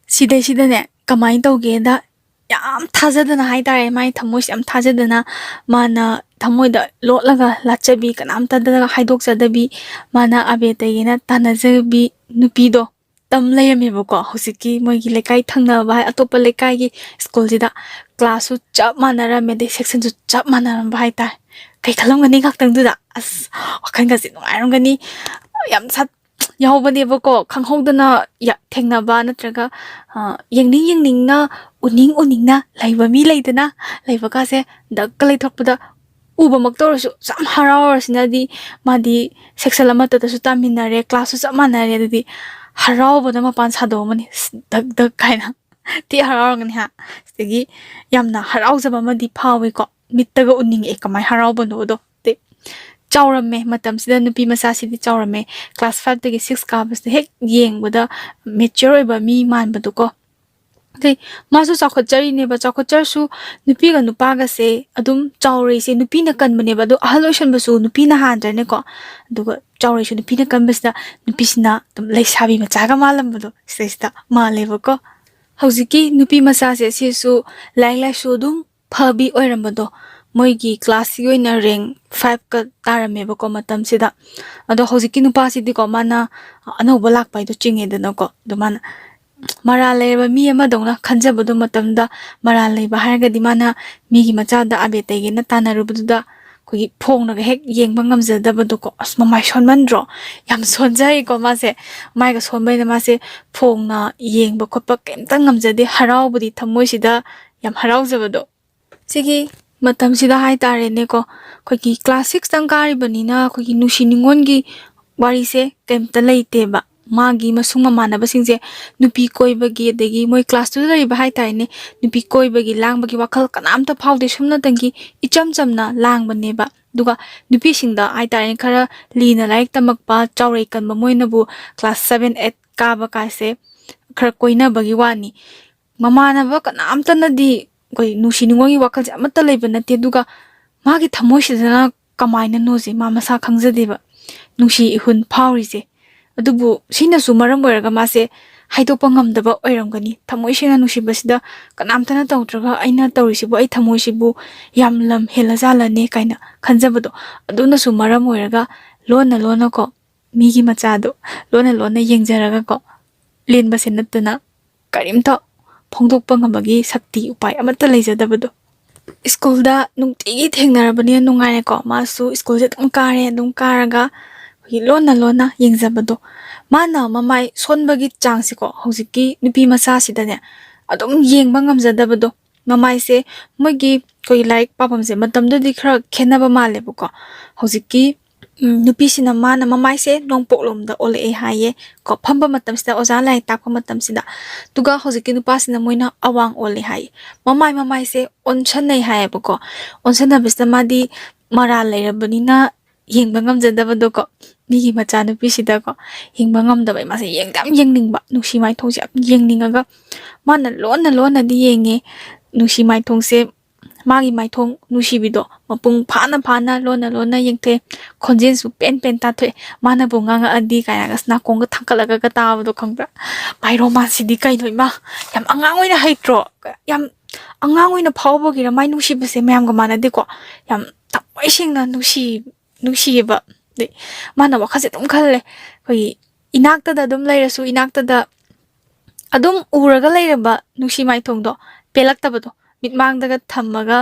ꯁꯤꯗꯩꯁꯤꯗꯅꯦ ꯀꯃꯥꯏꯅ ꯇꯧꯒꯦꯗ, ꯌꯥꯝ ꯊꯥꯖꯗꯅ ꯍꯥꯏꯇꯥꯔꯦ, ꯃꯥꯏ ꯊꯃꯣꯏꯁꯦ ꯌꯥꯝ ꯊꯥꯖꯗꯅ, ꯃꯥꯅ ꯊꯃꯣꯏꯗ ꯂꯣꯠꯂꯒ ꯂꯥꯠꯆꯕꯤ, ꯀꯅꯥꯝꯇꯗ ꯍꯥꯏꯗꯣꯛꯆꯗꯕꯤ, ꯃꯥꯅ ꯑꯕꯦ ꯇꯩꯒꯦꯅ ꯇꯥꯟꯅꯖꯕꯤ ꯅꯨꯄꯤꯗꯣ ꯇꯝ ꯂꯩꯔꯝꯃꯦꯕꯀꯣ꯫ ꯍꯧꯖꯤꯛꯀꯤ ꯃꯣꯏꯒꯤ ꯂꯩꯀꯥꯏ ꯊꯪꯅꯕ ꯍꯥꯏ, ꯑꯇꯣꯞꯄ ꯂꯩꯀꯥꯏꯒꯤ ꯁ꯭ꯀꯨꯜꯁꯤꯗ꯫ Class ꯁꯨ ꯆꯞ ꯃꯥꯟꯅꯔꯝꯃꯦ, ꯑꯗꯩ section ꯁꯨ ꯆꯞ ꯃꯥꯟꯅꯔꯝꯕ ꯍꯥꯏꯇꯥꯔꯦ꯫ ꯀꯩ ꯈꯜꯂꯝꯒꯅꯤ ꯉꯥꯛꯇꯪꯗꯨꯗ? ꯑꯁ, ꯋꯥꯈꯜꯒꯁꯦ ꯅꯨꯡꯉꯥꯏꯔꯝꯒꯅꯤ꯫ ꯌꯥꯝ ꯁꯥꯠ-, ꯌꯥꯎꯕꯅꯦꯕꯀꯣ, ꯈꯪꯍꯧꯗꯅ ꯌꯥ-, ꯊꯦꯡꯅꯕ ꯅꯠꯇ꯭ꯔꯒ, ꯑ, ꯌꯦꯡꯅꯤꯡ ꯌꯦꯡꯅꯤꯡꯅ, ꯎꯅꯤꯡ ꯎꯅꯤꯡꯅ ꯂꯩꯕ ꯃꯤ ꯂꯩꯗꯅ, ꯂꯩꯕꯀꯥꯁꯦ ꯗꯛꯀ ꯂꯩꯊꯣꯛꯄꯗ ꯎꯕꯃꯛꯇ ꯑꯣꯏꯔꯁꯨ ꯌꯥꯝ ꯍꯔꯥꯎꯔꯁꯤꯅꯗꯤ, ꯃꯥꯗꯤ ꯁꯦꯛꯁꯟ ꯑꯃꯠꯇꯗꯁꯨ ꯇꯥꯃꯤꯟꯅꯔꯦ, ꯀ꯭ꯂꯥꯁꯁꯨ ꯆꯞ ꯃꯥꯟꯅꯔꯦ, ꯑꯗꯨꯗꯤ ꯍꯔꯥꯎꯕꯗ ꯃꯄꯥꯟ ꯁꯥꯗꯣꯛꯑꯝꯃꯅꯤ, "ꯑꯁ, ꯗꯛ ꯗꯛ" ꯍꯥꯏꯅ꯫ ꯊꯤ ꯍꯔꯥꯎꯔꯝꯒꯅꯤ ꯍꯥ꯫ ꯁꯤꯗꯒꯤ ꯌꯥꯝꯅ ꯍꯔꯥꯎꯖꯕ ꯑꯃꯗꯤ ꯐꯥꯎꯋꯤꯀꯣ, ꯃꯤꯠꯇꯒ ꯎꯅꯤꯡꯉꯛꯑꯦ ꯀꯃꯥꯏꯅ ꯍꯔꯥꯎꯕꯅꯣꯗꯣ꯫ ꯑꯗꯩ ꯆꯥꯎꯔꯝꯃꯦ, ꯃꯇꯝꯁꯤꯗ ꯅꯨꯄꯤ ꯃꯆꯥꯁꯤꯗꯤ ꯆꯥꯎꯔꯝꯃꯦ꯫ ꯀ꯭ꯂꯥꯁ ꯐꯥꯏꯚꯇꯒꯤ ꯁꯤꯛꯁ ꯀꯥꯕꯁꯤꯗ ꯍꯦꯛ ꯌꯦꯡꯕꯗ ꯃꯦꯆ꯭ꯌꯣꯔ ꯑꯣꯏꯕ ꯃꯤ ꯃꯥꯟꯕꯗꯣꯀꯣ꯫ ꯑꯗꯩ ꯃꯥꯁꯨ ꯆꯥꯎꯈꯠꯆꯔꯤꯅꯦꯕ, ꯆꯥꯎꯈꯠꯆꯔꯁꯨ ꯅꯨꯄꯤꯒ ꯅꯨꯄꯥꯒꯁꯦ ꯑꯗꯨꯝ ꯆꯥꯎꯔꯛꯏꯁꯦ ꯅꯨꯄꯤꯅ ꯀꯟꯕꯅꯦꯕ꯫ ꯑꯗꯣ ꯑꯍꯜ ꯑꯣꯏꯁꯟꯕꯁꯨ ꯅꯨꯄꯤꯅ ꯍꯥꯟꯗ꯭ꯔꯅꯦꯀꯣ? ꯑꯗꯨꯒ ꯆꯥꯎꯔꯛꯏꯁꯨ ꯅꯨꯄꯤꯅ ꯀꯟꯕꯁꯤꯗ ꯅꯨꯄꯤꯁꯤꯅ ꯑꯗꯨꯝ ꯂꯩꯁꯥꯕꯤ ꯃꯆꯥꯒ ꯃꯥꯜꯂꯝꯕꯗꯣ ꯁꯤꯗꯩꯁꯤꯗ ꯃꯥꯜꯂꯦꯕꯀꯣ꯫ ꯍꯧꯖꯤꯛꯀꯤ ꯅꯨꯄꯤ ꯃꯆꯥꯁꯦ ꯁꯤꯁꯨ ꯂꯥꯏꯔꯤꯛ ꯂꯥꯏꯁꯨ ꯑꯗꯨꯝ ꯐꯕꯤ ꯑꯣꯏꯔꯝꯕꯗꯣ, ꯃꯣꯏꯒꯤ ꯀ꯭ꯂꯥꯁꯀꯤ ꯑꯣꯏꯅ ꯔꯦꯡ ꯐꯥꯏꯚꯀ ꯇꯥꯔꯝꯃꯦꯕꯀꯣ ꯃꯇꯝꯁꯤꯗ꯫ ꯑꯗꯣ ꯍꯧꯖꯤꯛꯀꯤ ꯅꯨꯄꯥꯁꯤꯗꯤꯀꯣ, ꯃꯥꯅ ꯑꯅꯧꯕ ꯂꯥꯛꯄ ꯍꯥꯏꯗꯣ ꯆꯤꯡꯉꯦꯗꯅꯀꯣ꯫ ꯑꯗꯣ ꯃꯥꯅ ꯃꯔꯥꯜ ꯂꯩꯔꯕ ꯃꯤ ꯑꯃꯗꯧꯅ ꯈꯟꯖꯕꯗꯣ ꯃꯇꯝꯗ, ꯃꯔꯥꯜ ꯂꯩꯕ ꯍꯥꯏꯔꯒꯗꯤ ꯃꯥꯅ ꯃꯤꯒꯤ ꯃꯆꯥꯗ ꯑꯕꯦ ꯇꯩꯒꯦꯅ ꯇꯥꯟꯅꯔꯨꯕꯗꯨꯗ ꯑꯩꯈꯣꯏꯒꯤ ꯐꯣꯡꯅꯒ ꯍꯦꯛ ꯌꯦꯡꯕ ꯉꯝꯖꯗꯕꯗꯣꯀꯣ꯫ "ꯑꯁ, ꯃꯃꯥꯏ ꯁꯣꯟꯃꯟꯗ꯭ꯔꯣ?" ꯌꯥꯝ ꯁꯣꯟꯖꯩꯀꯣ ꯃꯥꯁꯦ꯫ ꯃꯥꯏꯒ ꯁꯣꯟꯕꯅꯤꯅ ꯃꯥꯁꯦ ꯐꯣꯡꯅ ꯌꯦꯡꯕ ꯈꯣꯠꯄ ꯀꯩꯝꯇ ꯉꯝꯖꯗꯦ꯫ ꯍꯔꯥꯎꯕꯗꯤ ꯊꯃꯣꯏꯁꯤꯗ ꯌꯥꯝ ꯍꯔꯥꯎꯖꯕꯗꯣ꯫ ꯁꯤꯒꯤ ꯃꯇꯝꯁꯤꯗ ꯍꯥꯏꯇꯥꯔꯦꯅꯦꯀꯣ, ꯑꯩꯈꯣꯏꯒꯤ ꯀ꯭ꯂꯥꯁ ꯁꯤꯛꯁꯇꯪ ꯀꯥꯔꯤꯕꯅꯤꯅ ꯑꯩꯈꯣꯏꯒꯤ ꯅꯨꯡꯁꯤ ꯅꯨꯡꯉꯣꯟꯒꯤ ꯋꯥꯔꯤꯁꯦ ꯀꯩꯝꯇ ꯂꯩꯇꯦꯕ꯫ ꯃꯥꯒꯤ ꯃꯁꯨꯡ ꯃꯃꯥꯟꯅꯕꯁꯤꯡꯁꯦ ꯅꯨꯄꯤ ꯀꯣꯏꯕꯒꯤ, ꯑꯗꯒꯤ ꯃꯣꯏ ꯀ꯭ꯂꯥꯁꯇꯨꯗ ꯂꯩꯔꯤꯕ ꯍꯥꯏꯇꯥꯔꯦꯅꯦ, ꯅꯨꯄꯤ ꯀꯣꯏꯕꯒꯤ, ꯂꯥꯡꯕꯒꯤ ꯋꯥꯈꯜ ꯀꯅꯥꯝꯇ ꯐꯥꯎꯗꯦ꯫ ꯁꯨꯝꯅꯇꯪꯒꯤ ꯏꯆꯝ ꯆꯝꯅ ꯂꯥꯡꯕꯅꯦꯕ꯫ ꯑꯗꯨꯒ ꯅꯨꯄꯤꯁꯤꯡꯗ ꯍꯥꯏꯇꯥꯔꯦꯅꯦ, ꯈꯔ ꯂꯤꯅ ꯂꯥꯏꯔꯤꯛ ꯇꯝꯃꯛꯄ, ꯆꯥꯎꯔꯩ ꯀꯟꯕ ꯃꯣꯏꯅꯕꯨ ꯀ꯭ꯂꯥꯁ ꯁꯚꯦꯟ, ꯑꯩꯠ ꯀꯥꯕ ꯀꯥꯏꯁꯦ ꯈꯔ ꯀꯣꯏꯅꯕꯒꯤ ꯋꯥꯅꯤ꯫ ꯃꯃꯥꯟꯅꯕ ꯀꯅꯥꯝꯇꯅꯗꯤ ꯑꯩꯈꯣꯏ ꯅꯨꯡꯁꯤ ꯅꯨꯡꯉꯣꯟꯒꯤ ꯋꯥꯈꯜꯁꯦ ꯑꯃꯠꯇ ꯂꯩꯕ ꯅꯠꯇꯦ꯫ ꯑꯗꯨꯒ ꯃꯥꯒꯤ ꯊꯃꯣꯏꯁꯤꯗꯅ ꯀꯃꯥꯏꯅꯅꯣꯁꯦ ꯃꯥ ꯃꯁꯥ ꯈꯪꯖꯗꯦꯕ, ꯅꯨꯡꯁꯤ ꯏꯍꯨꯟ ꯐꯥꯎꯔꯤꯁꯦ꯫ ꯑꯗꯨꯕꯨ ꯁꯤꯅꯁꯨ ꯃꯔꯝ ꯑꯣꯏꯔꯒ ꯃꯥꯁꯦ ꯍꯥꯏꯗꯣꯛꯄ ꯉꯝꯗꯕ ꯑꯣꯏꯔꯝꯒꯅꯤ꯫ "ꯊꯃꯣꯏ ꯁꯦꯡꯅ ꯅꯨꯡꯁꯤꯕꯁꯤꯗ ꯀꯅꯥꯝꯇꯅ ꯇꯧꯗ꯭ꯔꯒ ꯑꯩꯅ ꯇꯧꯔꯤꯁꯤꯕꯨ, ꯑꯩ ꯊꯃꯣꯏꯁꯤꯕꯨ ꯌꯥꯝ ꯂꯝ ꯍꯦꯜꯂꯖꯥꯠꯂꯅꯦ" ꯀꯥꯏꯅ ꯈꯟꯖꯕꯗꯣ, ꯑꯗꯨꯅꯁꯨ ꯃꯔꯝ ꯑꯣꯏꯔꯒ ꯂꯣꯟꯅ ꯂꯣꯟꯅꯀꯣ, ꯃꯤꯒꯤ ꯃꯆꯥꯗꯣ ꯂꯣꯟꯅ ꯂꯣꯟꯅ ꯌꯦꯡꯖꯔꯒꯀꯣ, ꯂꯦꯟꯕꯁꯦ ꯅꯠꯇꯅ ꯀꯔꯤꯝꯇ ꯐꯣꯡꯗꯣꯛꯄ ꯉꯝꯕꯒꯤ ꯁꯛꯇꯤ, ꯎꯄꯥꯏ ꯑꯃꯠꯇ ꯂꯩꯖꯗꯕꯗꯣ꯫ ꯁ꯭ꯀꯨꯜꯗ ꯅꯨꯡꯇꯤꯒꯤ ꯊꯦꯡꯅꯔꯕꯅꯤꯅ ꯅꯨꯡꯉꯥꯏꯔꯦꯀꯣ꯫ ꯃꯥꯁꯨ ꯁ꯭ꯀꯨꯜꯁꯦ ꯑꯗꯨꯝ ꯀꯥꯔꯦ, ꯑꯗꯨꯝ ꯀꯥꯔꯒ ꯑꯩꯈꯣꯏꯒꯤ ꯂꯣꯟꯅ ꯂꯣꯟꯅ ꯌꯦꯡꯖꯕꯗꯣ꯫ ꯃꯥꯅ ꯃꯃꯥꯏ ꯁꯣꯟꯕꯒꯤ ꯆꯥꯡꯁꯦꯀꯣ, ꯍꯧꯖꯤꯛꯀꯤ ꯅꯨꯄꯤ ꯃꯆꯥꯁꯤꯗꯅꯦ ꯑꯗꯨꯝ ꯌꯦꯡꯕ ꯉꯝꯖꯗꯕꯗꯣ꯫ ꯃꯃꯥꯏꯁꯦ, ꯃꯣꯏꯒꯤ ꯑꯩꯈꯣꯏꯒꯤ ꯂꯥꯏꯔꯤꯛ ꯄꯥꯐꯝꯁꯦ ꯃꯇꯝꯗꯨꯗꯤ ꯈꯔ ꯈꯦꯠꯅꯕ ꯃꯥꯜꯂꯦꯕꯀꯣ꯫ ꯍꯧꯖꯤꯛꯀꯤ, ꯎꯝ, ꯅꯨꯄꯤꯁꯤꯅ ꯃꯥꯅ ꯃꯃꯥꯏꯁꯦ ꯅꯣꯡꯄꯣꯛꯂꯣꯝꯗ ꯑꯣꯜꯂꯛꯑꯦ ꯍꯥꯏꯌꯦ ꯀꯣ, ꯐꯝꯕ ꯃꯇꯝꯁꯤꯗ, ꯑꯣꯖꯥ ꯂꯥꯏꯔꯤꯛ ꯇꯥꯛꯄ ꯃꯇꯝꯁꯤꯗ꯫ ꯑꯗꯨꯒ ꯍꯧꯖꯤꯛꯀꯤ ꯅꯨꯄꯥꯁꯤꯅ ꯃꯣꯏꯅ ꯑꯋꯥꯡ ꯑꯣꯜꯂꯦ ꯍꯥꯏꯌꯦ꯫ ꯃꯃꯥꯏ, ꯃꯃꯥꯏꯁꯦ ꯑꯣꯟꯁꯟꯅꯩ ꯍꯥꯏꯌꯦꯕꯀꯣ꯫ ꯑꯣꯟꯁꯟꯅꯕꯁꯤꯗ ꯃꯥꯗꯤ ꯃꯔꯥꯜ ꯂꯩꯔꯕꯅꯤꯅ ꯌꯦꯡꯕ ꯉꯝꯖꯗꯕꯗꯣꯀꯣ, ꯃꯤꯒꯤ ꯃꯆꯥꯅꯨꯄꯤꯁꯤꯗꯀꯣ, ꯌꯦꯡꯕ ꯉꯝꯗꯕꯩ ꯃꯥꯁꯦ ꯌꯦꯡꯗꯤ ꯌꯥꯝ ꯌꯦꯡꯅꯤꯡꯕ, ꯅꯨꯡꯁꯤ ꯃꯥꯏꯊꯣꯡꯁꯦ ꯌꯥꯝ ꯌꯦꯡꯅꯤꯡꯉꯒ ꯃꯥꯅ ꯂꯣꯟꯅ ꯂꯣꯟꯅꯗꯤ ꯌꯦꯡꯉꯦ꯫ ꯅꯨꯡꯁꯤ ꯃꯥꯏꯊꯣꯡꯁꯦ, ꯃꯥꯒꯤ ꯃꯥꯏꯊꯣꯡ ꯅꯨꯡꯁꯤꯕꯤꯗꯣ ꯃꯄꯨꯡ ꯐꯥꯅ ꯐꯥꯅ, ꯂꯣꯟꯅ ꯂꯣꯟꯅ ꯌꯦꯡꯊꯣꯛꯑꯦ꯫ ꯈꯣꯟꯖꯦꯜꯁꯨ ꯄꯦꯟ ꯄꯦꯟ ꯇꯥꯊꯣꯛꯑꯦ꯫ ꯃꯥꯅꯕꯨ ꯉꯥꯡꯉꯛꯑꯗꯤ ꯀꯥꯏꯅꯒ ꯑꯁ ꯅꯥꯀꯣꯡꯒ ꯊꯥꯡꯒꯠꯂꯒ ꯇꯥꯕꯗꯣ ꯈꯪꯕ꯭ꯔꯥ? ꯃꯥꯏ ꯔꯣꯃꯥꯟꯁꯤꯗꯤ ꯀꯩꯅꯣ ꯏꯃꯥ! ꯌꯥꯝ ꯑꯉꯥꯡ ꯑꯣꯏꯅ ꯍꯩꯇ꯭ꯔꯣ? ꯌꯥꯝ ꯑꯉꯥꯡ ꯑꯣꯏꯅ ꯐꯥꯎꯕꯒꯤꯔ ꯃꯥꯏ ꯅꯨꯡꯁꯤꯕꯁꯦ ꯃꯌꯥꯝꯒ ꯃꯥꯟꯅꯗꯦꯀꯣ꯫ ꯌꯥꯝ ꯊꯃꯣꯏ ꯁꯦꯡꯅ ꯅꯨꯡꯁꯤ, ꯅꯨꯡꯁꯤꯌꯦꯕ꯫ ꯑꯗꯩ ꯃꯥꯅ ꯋꯥꯈꯜꯁꯦ ꯑꯗꯨꯝ ꯈꯜꯂꯦ, ꯑꯩꯈꯣꯏꯒꯤ ꯏꯅꯥꯛꯇꯗ ꯑꯗꯨꯝ ꯂꯩꯔꯁꯨ, ꯏꯅꯥꯛꯇꯗ ꯑꯗꯨꯝ ꯎꯔꯒ ꯂꯩꯔꯕ ꯅꯨꯡꯁꯤ ꯃꯥꯏꯊꯣꯡꯗꯣ, ꯄꯦꯜꯂꯛꯇꯕꯗꯣ, ꯃꯤꯠꯃꯥꯡꯗꯒ ꯊꯝꯃꯒ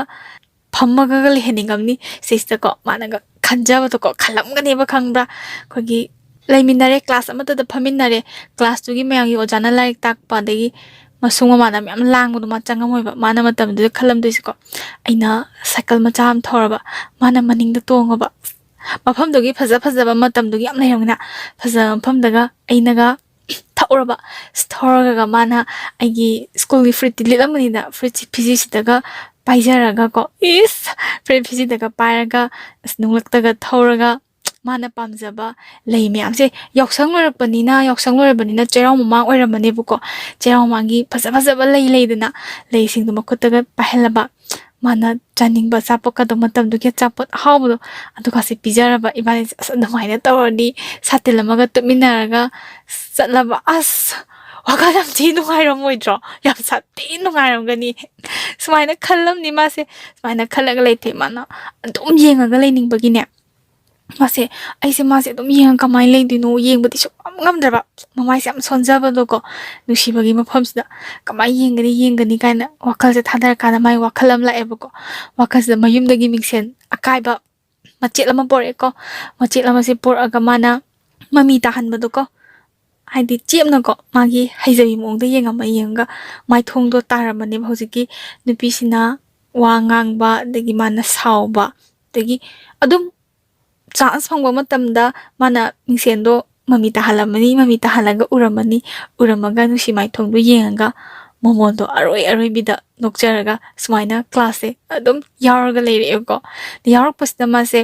ꯐꯝꯃꯒꯒ ꯂꯩꯍꯟꯅꯤꯡꯉꯝꯅꯤ꯫ ꯁꯤꯁꯤꯗꯀꯣ ꯃꯥꯅꯒ ꯈꯟꯖꯕꯗꯣꯀꯣ, ꯈꯜꯂꯝꯒꯅꯦꯕ ꯈꯪꯕ꯭ꯔꯥ? ꯑꯩꯈꯣꯏꯒꯤ ꯂꯩꯃꯤꯟꯅꯔꯦ, ꯀ꯭ꯂꯥꯁ ꯑꯃꯠꯇꯗ ꯐꯝꯃꯤꯟꯅꯔꯦ, ꯀ꯭ꯂꯥꯁꯇꯨꯒꯤ ꯃꯌꯥꯝꯒꯤ ꯑꯣꯖꯥꯅ ꯂꯥꯏꯔꯤꯛ ꯇꯥꯛꯄ, ꯑꯗꯒꯤ ꯃꯁꯨꯡ ꯃꯃꯥꯟꯅꯕ ꯃꯌꯥꯝ ꯂꯥꯡꯕꯗꯣ ꯃꯥ ꯆꯪꯉꯝꯃꯣꯏꯕ꯫ ꯃꯥꯅ ꯃꯇꯝꯗꯨꯗ ꯈꯜꯂꯝꯗꯣꯏꯁꯦꯀꯣ, ꯑꯩꯅ ꯁꯥꯏꯀꯜ ꯃꯆꯥ ꯑꯃ ꯊꯧꯔꯕ, ꯃꯥꯅ ꯃꯅꯤꯡꯗ ꯇꯣꯡꯉꯕ꯫ ꯃꯐꯝꯗꯨꯒꯤ ꯐꯖ ꯐꯖꯕ, ꯃꯇꯝꯗꯨꯒꯤ ꯌꯥꯝ ꯂꯩꯔꯝꯒꯅꯤꯅ, ꯐꯖꯕ ꯃꯐꯝꯗꯒ ꯑꯩꯅꯒ ꯊꯛꯎꯔꯕ꯫ ꯑꯁ, ꯊꯧꯔꯒ ꯃꯥꯅ ꯑꯩꯒꯤ ꯁ꯭ꯀꯨꯜꯒꯤ ꯐꯨꯔꯤꯠꯇꯤ ꯂꯤꯠꯂꯝꯒꯅꯤꯗ, ꯐꯨꯔꯤꯠꯁꯤ ꯐꯤꯖꯤꯁꯤꯗꯒ ꯄꯥꯏꯖꯔꯒꯀꯣ, ꯏꯁ! ꯐꯨꯔꯤꯠ ꯐꯤꯖꯤꯗꯒ ꯄꯥꯏꯔꯒ, ꯑꯁ, ꯅꯨꯡꯂꯛꯇꯒ ꯊꯧꯔꯒ, ꯃꯥꯅ ꯄꯥꯝꯖꯕ ꯂꯩ ꯃꯌꯥꯝꯁꯦ, ꯌꯥꯎꯁꯪ ꯂꯣꯏꯔꯛꯄꯅꯤꯅ, ꯌꯥꯎꯁꯪ ꯂꯣꯏꯔꯕꯅꯤꯅ ꯆꯩꯔꯥꯎ ꯃꯃꯥꯡ ꯑꯣꯏꯔꯝꯃꯅꯦꯕꯀꯣ꯫ ꯆꯩꯔꯥꯎ ꯃꯃꯥꯡꯒꯤ ꯐꯖ ꯐꯖꯕ ꯂꯩ ꯂꯩꯗꯅ, ꯂꯩꯁꯤꯡꯗꯣ ꯃꯈꯨꯠꯇꯒ ꯄꯥꯏꯍꯜꯂꯕ꯫ ꯃꯥꯅ ꯆꯥꯅꯤꯡꯕ ꯑꯆꯥꯄꯣꯠꯀꯗꯣ, ꯃꯇꯝꯗꯨꯒꯤ ꯑꯆꯥꯄꯣꯠ ꯑꯍꯥꯎꯕꯗꯣ, ꯑꯗꯨꯒꯁꯦ ꯄꯤꯖꯔꯕ꯫ ꯏꯕꯥꯅꯤꯁꯦ ꯑꯁ ꯑꯗꯨꯃꯥꯏꯅ ꯇꯧꯔꯗꯤ, ꯁꯥꯇꯤꯟ ꯑꯃꯒ ꯇꯨꯞꯃꯤꯟꯅꯔꯒ ꯆꯠꯂꯕ꯫ ꯑꯁ, ꯋꯥꯈꯜ ꯌꯥꯝ ꯊꯤ ꯅꯨꯡꯉꯥꯏꯔꯝꯃꯣꯏꯗ꯭ꯔꯣ? ꯌꯥꯝ ꯁꯥꯊꯤ ꯅꯨꯡꯉꯥꯏꯔꯝꯒꯅꯤ꯫ ꯁꯨꯃꯥꯏꯅ ꯈꯜꯂꯝꯅꯤ ꯃꯥꯁꯦ꯫ ꯁꯨꯃꯥꯏꯅ ꯈꯜꯂꯒ ꯂꯩꯊꯣꯛꯑꯦ꯫ ꯃꯥꯅ ꯑꯗꯨꯝ ꯌꯦꯡꯉꯒ ꯂꯩꯅꯤꯡꯕꯒꯤꯅꯦ, ꯃꯥꯁꯦ, ꯑꯩꯁꯦ ꯃꯥꯁꯦ ꯑꯗꯨꯝ ꯌꯦꯡꯉ ꯀꯃꯥꯏꯅ ꯂꯩꯗꯣꯏꯅꯣ? ꯌꯦꯡꯕꯗꯤ ꯁꯨꯡꯉꯝ ꯉꯝꯗ꯭ꯔꯕ꯫ ꯃꯃꯥꯏꯁꯦ ꯌꯥꯝ ꯁꯣꯟꯖꯕꯗꯣꯀꯣ, ꯅꯨꯡꯁꯤꯕꯒꯤ ꯃꯐꯝꯁꯤꯗ꯫ ꯀꯃꯥꯏꯅ ꯌꯦꯡꯒꯅꯤ, ꯌꯦꯡꯒꯅꯤ ꯀꯥꯏꯅ ꯋꯥꯈꯜꯁꯦ ꯊꯥꯗꯔꯀꯥꯟꯗ ꯃꯥꯏ ꯋꯥꯈꯜ ꯑꯃ ꯂꯥꯛꯑꯦꯕꯀꯣ꯫ ꯋꯥꯈꯜꯁꯤꯗ ꯃꯌꯨꯝꯗꯒꯤ ꯃꯤꯡꯁꯦꯜ ꯑꯀꯥꯏꯕ ꯃꯆꯦꯠ ꯑꯃ ꯄꯣꯔꯛꯑꯦꯀꯣ꯫ ꯃꯆꯦꯠ ꯑꯃꯁꯦ ꯄꯣꯔꯛꯑꯒ ꯃꯥꯅ ꯃꯃꯤ ꯇꯥꯍꯟꯕꯗꯣꯀꯣ꯫ ꯍꯥꯏꯗꯤ ꯆꯦꯞꯅꯀꯣ, ꯃꯥꯒꯤ ꯍꯩꯖꯕꯤ ꯃꯑꯣꯡꯗ ꯌꯦꯡꯉꯝꯃ ꯌꯦꯡꯉꯒ ꯃꯥꯏꯊꯣꯡꯗꯣ ꯇꯥꯔꯝꯃꯅꯦꯕ꯫ ꯍꯧꯖꯤꯛꯀꯤ ꯅꯨꯄꯤꯁꯤꯅ ꯋꯥ ꯉꯥꯡꯕ, ꯑꯗꯒꯤ ꯃꯥꯅ ꯁꯥꯎꯕ, ꯑꯗꯒꯤ ꯑꯗꯨꯝ ꯆꯥꯟꯁ ꯐꯪꯕ ꯃꯇꯝꯗ ꯃꯥꯅ ꯃꯤꯡꯁꯦꯟꯗꯣ ꯃꯃꯤ ꯇꯥꯍꯜꯂꯝꯃꯅꯤ, ꯃꯃꯤ ꯇꯥꯍꯜꯂꯒ ꯎꯔꯝꯃꯅꯤ, ꯎꯔꯝꯃꯒ ꯅꯨꯡꯁꯤ ꯃꯥꯏꯊꯣꯡꯗꯣ ꯌꯦꯡꯉꯒ ꯃꯣꯃꯣꯟꯗꯣ ꯑꯔꯣꯏ ꯑꯔꯣꯏꯕꯤꯗ ꯅꯣꯛꯆꯔꯒ ꯁꯨꯃꯥꯏꯅ ꯀ꯭ꯂꯥꯁꯁꯦ ꯑꯗꯨꯝ ꯌꯥꯎꯔꯒ ꯂꯩꯔꯛꯑꯦꯕꯀꯣ꯫ ꯌꯥꯎꯔꯛꯄꯁꯤꯗ ꯃꯥꯁꯦ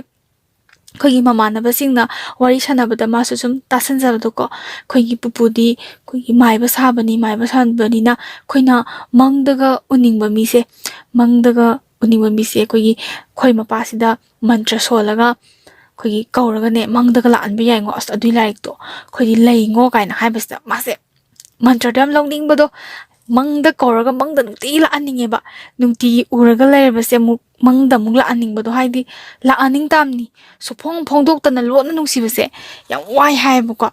ꯑꯩꯈꯣꯏꯒꯤ ꯃꯃꯥꯟꯅꯕꯁꯤꯡꯅ ꯋꯥꯔꯤ ꯁꯥꯟꯅꯕꯗ ꯃꯥꯁꯨ ꯁꯨꯝ ꯇꯥꯁꯟꯖꯕꯗꯣꯀꯣ, ꯑꯩꯈꯣꯏꯒꯤ ꯄꯨꯄꯨꯗꯤ ꯑꯩꯈꯣꯏꯒꯤ ꯃꯥꯏꯕ ꯁꯥꯕꯅꯤ, ꯃꯥꯏꯕ ꯁꯥꯕꯅꯤꯅ ꯑꯩꯈꯣꯏꯅ ꯃꯪꯗꯒ ꯎꯅꯤꯡꯕ ꯃꯤꯁꯦ, ꯃꯪꯗꯒ ꯎꯅꯤꯡꯕ ꯃꯤꯁꯦ ꯑꯩꯈꯣꯏꯒꯤ ꯈꯣꯏ ꯃꯄꯥꯁꯤꯗ ꯃꯟꯇ꯭ꯔ ꯁꯣꯜꯂꯒ ꯑꯩꯈꯣꯏꯒꯤ ꯀꯧꯔꯒꯅꯦ ꯃꯪꯗꯒ ꯂꯥꯛꯍꯟꯕ ꯌꯥꯏꯉꯣ꯫ "ꯑꯁ, ꯑꯗꯨꯏ ꯂꯥꯏꯔꯤꯛꯇꯣ ꯑꯩꯈꯣꯏꯗꯤ ꯂꯩꯉꯣ" ꯀꯥꯏꯅ ꯍꯥꯏꯕꯁꯤꯗ ꯃꯥꯁꯦ ꯃꯟꯇ꯭ꯔꯗꯣ ꯌꯥꯝ ꯂꯧꯅꯤꯡꯕꯗꯣ, ꯃꯪꯗ ꯀꯧꯔꯒ ꯃꯪꯗ ꯅꯨꯡꯇꯤꯒꯤ ꯂꯥꯛꯍꯟꯅꯤꯡꯉꯦꯕ꯫ ꯅꯨꯡꯇꯤꯒꯤ ꯎꯔꯒ ꯂꯩꯔꯕꯁꯦ ꯑꯃꯨꯛ ꯃꯪꯗ ꯑꯃꯨꯛ ꯂꯥꯛꯍꯟꯅꯤꯡꯕꯗꯣ, ꯍꯥꯏꯗꯤ ꯂꯥꯛꯍꯟꯅꯤꯡ ꯇꯥꯝꯅꯤ꯫ ꯁꯨꯐꯣꯡ ꯐꯣꯡꯗꯣꯛꯇꯅ ꯂꯣꯟꯅ ꯅꯨꯡꯁꯤꯕꯁꯦ ꯌꯥꯝ ꯋꯥꯏ ꯍꯥꯏꯌꯦꯕꯀꯣ꯫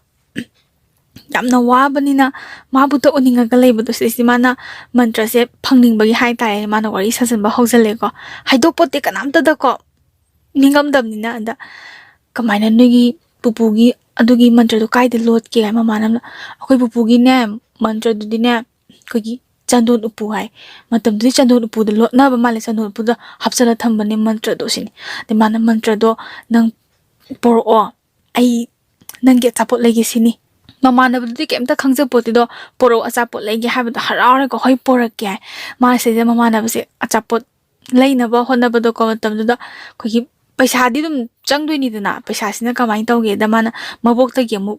ꯌꯥꯝꯅ ꯋꯥꯕꯅꯤꯅ ꯃꯥꯕꯨꯇ ꯎꯅꯤꯡꯉꯒ ꯂꯩꯕꯗꯣ, ꯁꯤꯗꯩꯁꯤꯗ ꯃꯥꯅ ꯃꯟꯇ꯭ꯔꯁꯦ ꯐꯪꯅꯤꯡꯕꯒꯤ ꯍꯥꯏꯇꯥꯔꯦ, ꯃꯥꯅ ꯋꯥꯔꯤ ꯁꯥꯖꯤꯟꯕ ꯍꯧꯖꯜꯂꯦꯀꯣ꯫ ꯍꯥꯏꯗꯣꯛꯄꯣꯠꯇꯦ ꯀꯅꯥꯝꯇꯗꯀꯣ, ꯅꯤꯡꯉꯝꯗꯕꯅꯤꯅ꯫ ꯑꯗ ꯀꯃꯥꯏꯅ ꯅꯣꯏꯒꯤ ꯄꯨꯄꯨꯒꯤ ꯑꯗꯨꯒꯤ ꯃꯟꯇ꯭ꯔꯗꯣ ꯀꯥꯏꯗ ꯂꯣꯠꯀꯦ ꯍꯥꯏ ꯃꯃꯥꯟꯅꯕꯅ, "ꯑꯩꯈꯣꯏ ꯄꯨꯄꯨꯒꯤꯅꯦ ꯃꯟꯇ꯭ꯔꯗꯨꯗꯤꯅꯦ ꯑꯩꯈꯣꯏꯒꯤ ꯆꯟꯗꯣꯟ ꯎꯄꯨ" ꯍꯥꯏ꯫ ꯃꯇꯝꯗꯨꯗꯤ ꯆꯟꯗꯣꯟ ꯎꯄꯨꯗ ꯂꯣꯠꯅꯕ ꯃꯥꯜꯂꯦ, ꯆꯟꯗꯣꯟ ꯎꯄꯨꯗ ꯍꯥꯞꯆꯜꯂ ꯊꯝꯕꯅꯦ ꯃꯟꯇ꯭ꯔꯗꯣ ꯁꯤꯅꯤ꯫ ꯑꯗꯩ ꯃꯥꯅ, "ꯃꯟꯇ꯭ꯔꯗꯣ ꯅꯪ ꯄꯣꯔꯛꯑꯣ, ꯑꯩ ꯅꯪꯒꯤ ꯑꯆꯥꯄꯣꯠ ꯂꯩꯒꯦ" ꯁꯤꯅꯤ꯫ ꯃꯃꯥꯟꯅꯕꯗꯨꯗꯤ ꯀꯩꯝꯇ ꯈꯪꯖꯄꯣꯠꯇꯦꯗꯣ, "ꯄꯣꯔꯛꯑꯣ, ꯑꯆꯥꯄꯣꯠ ꯂꯩꯒꯦ" ꯍꯥꯏꯕꯗ ꯍꯔꯥꯎꯔꯒ, "ꯍꯣꯏ, ꯄꯣꯔꯛꯀꯦ" ꯍꯥꯏ꯫ ꯃꯥ ꯁꯤꯗꯩꯗ ꯃꯃꯥꯟꯅꯕꯁꯦ ꯑꯆꯥꯄꯣꯠ ꯂꯩꯅꯕ ꯍꯣꯠꯅꯕꯗꯣꯀꯣ, ꯃꯇꯝꯗꯨꯗ ꯑꯩꯈꯣꯏꯒꯤ ꯄꯩꯁꯥꯗꯤ ꯑꯗꯨꯝ ꯆꯪꯗꯣꯏꯅꯤꯗꯅ, ꯄꯩꯁꯥꯁꯤꯅ ꯀꯃꯥꯏꯅ ꯇꯧꯒꯦꯗ, ꯃꯥꯅ ꯃꯕꯣꯛꯇꯒꯤ ꯑꯃꯨꯛ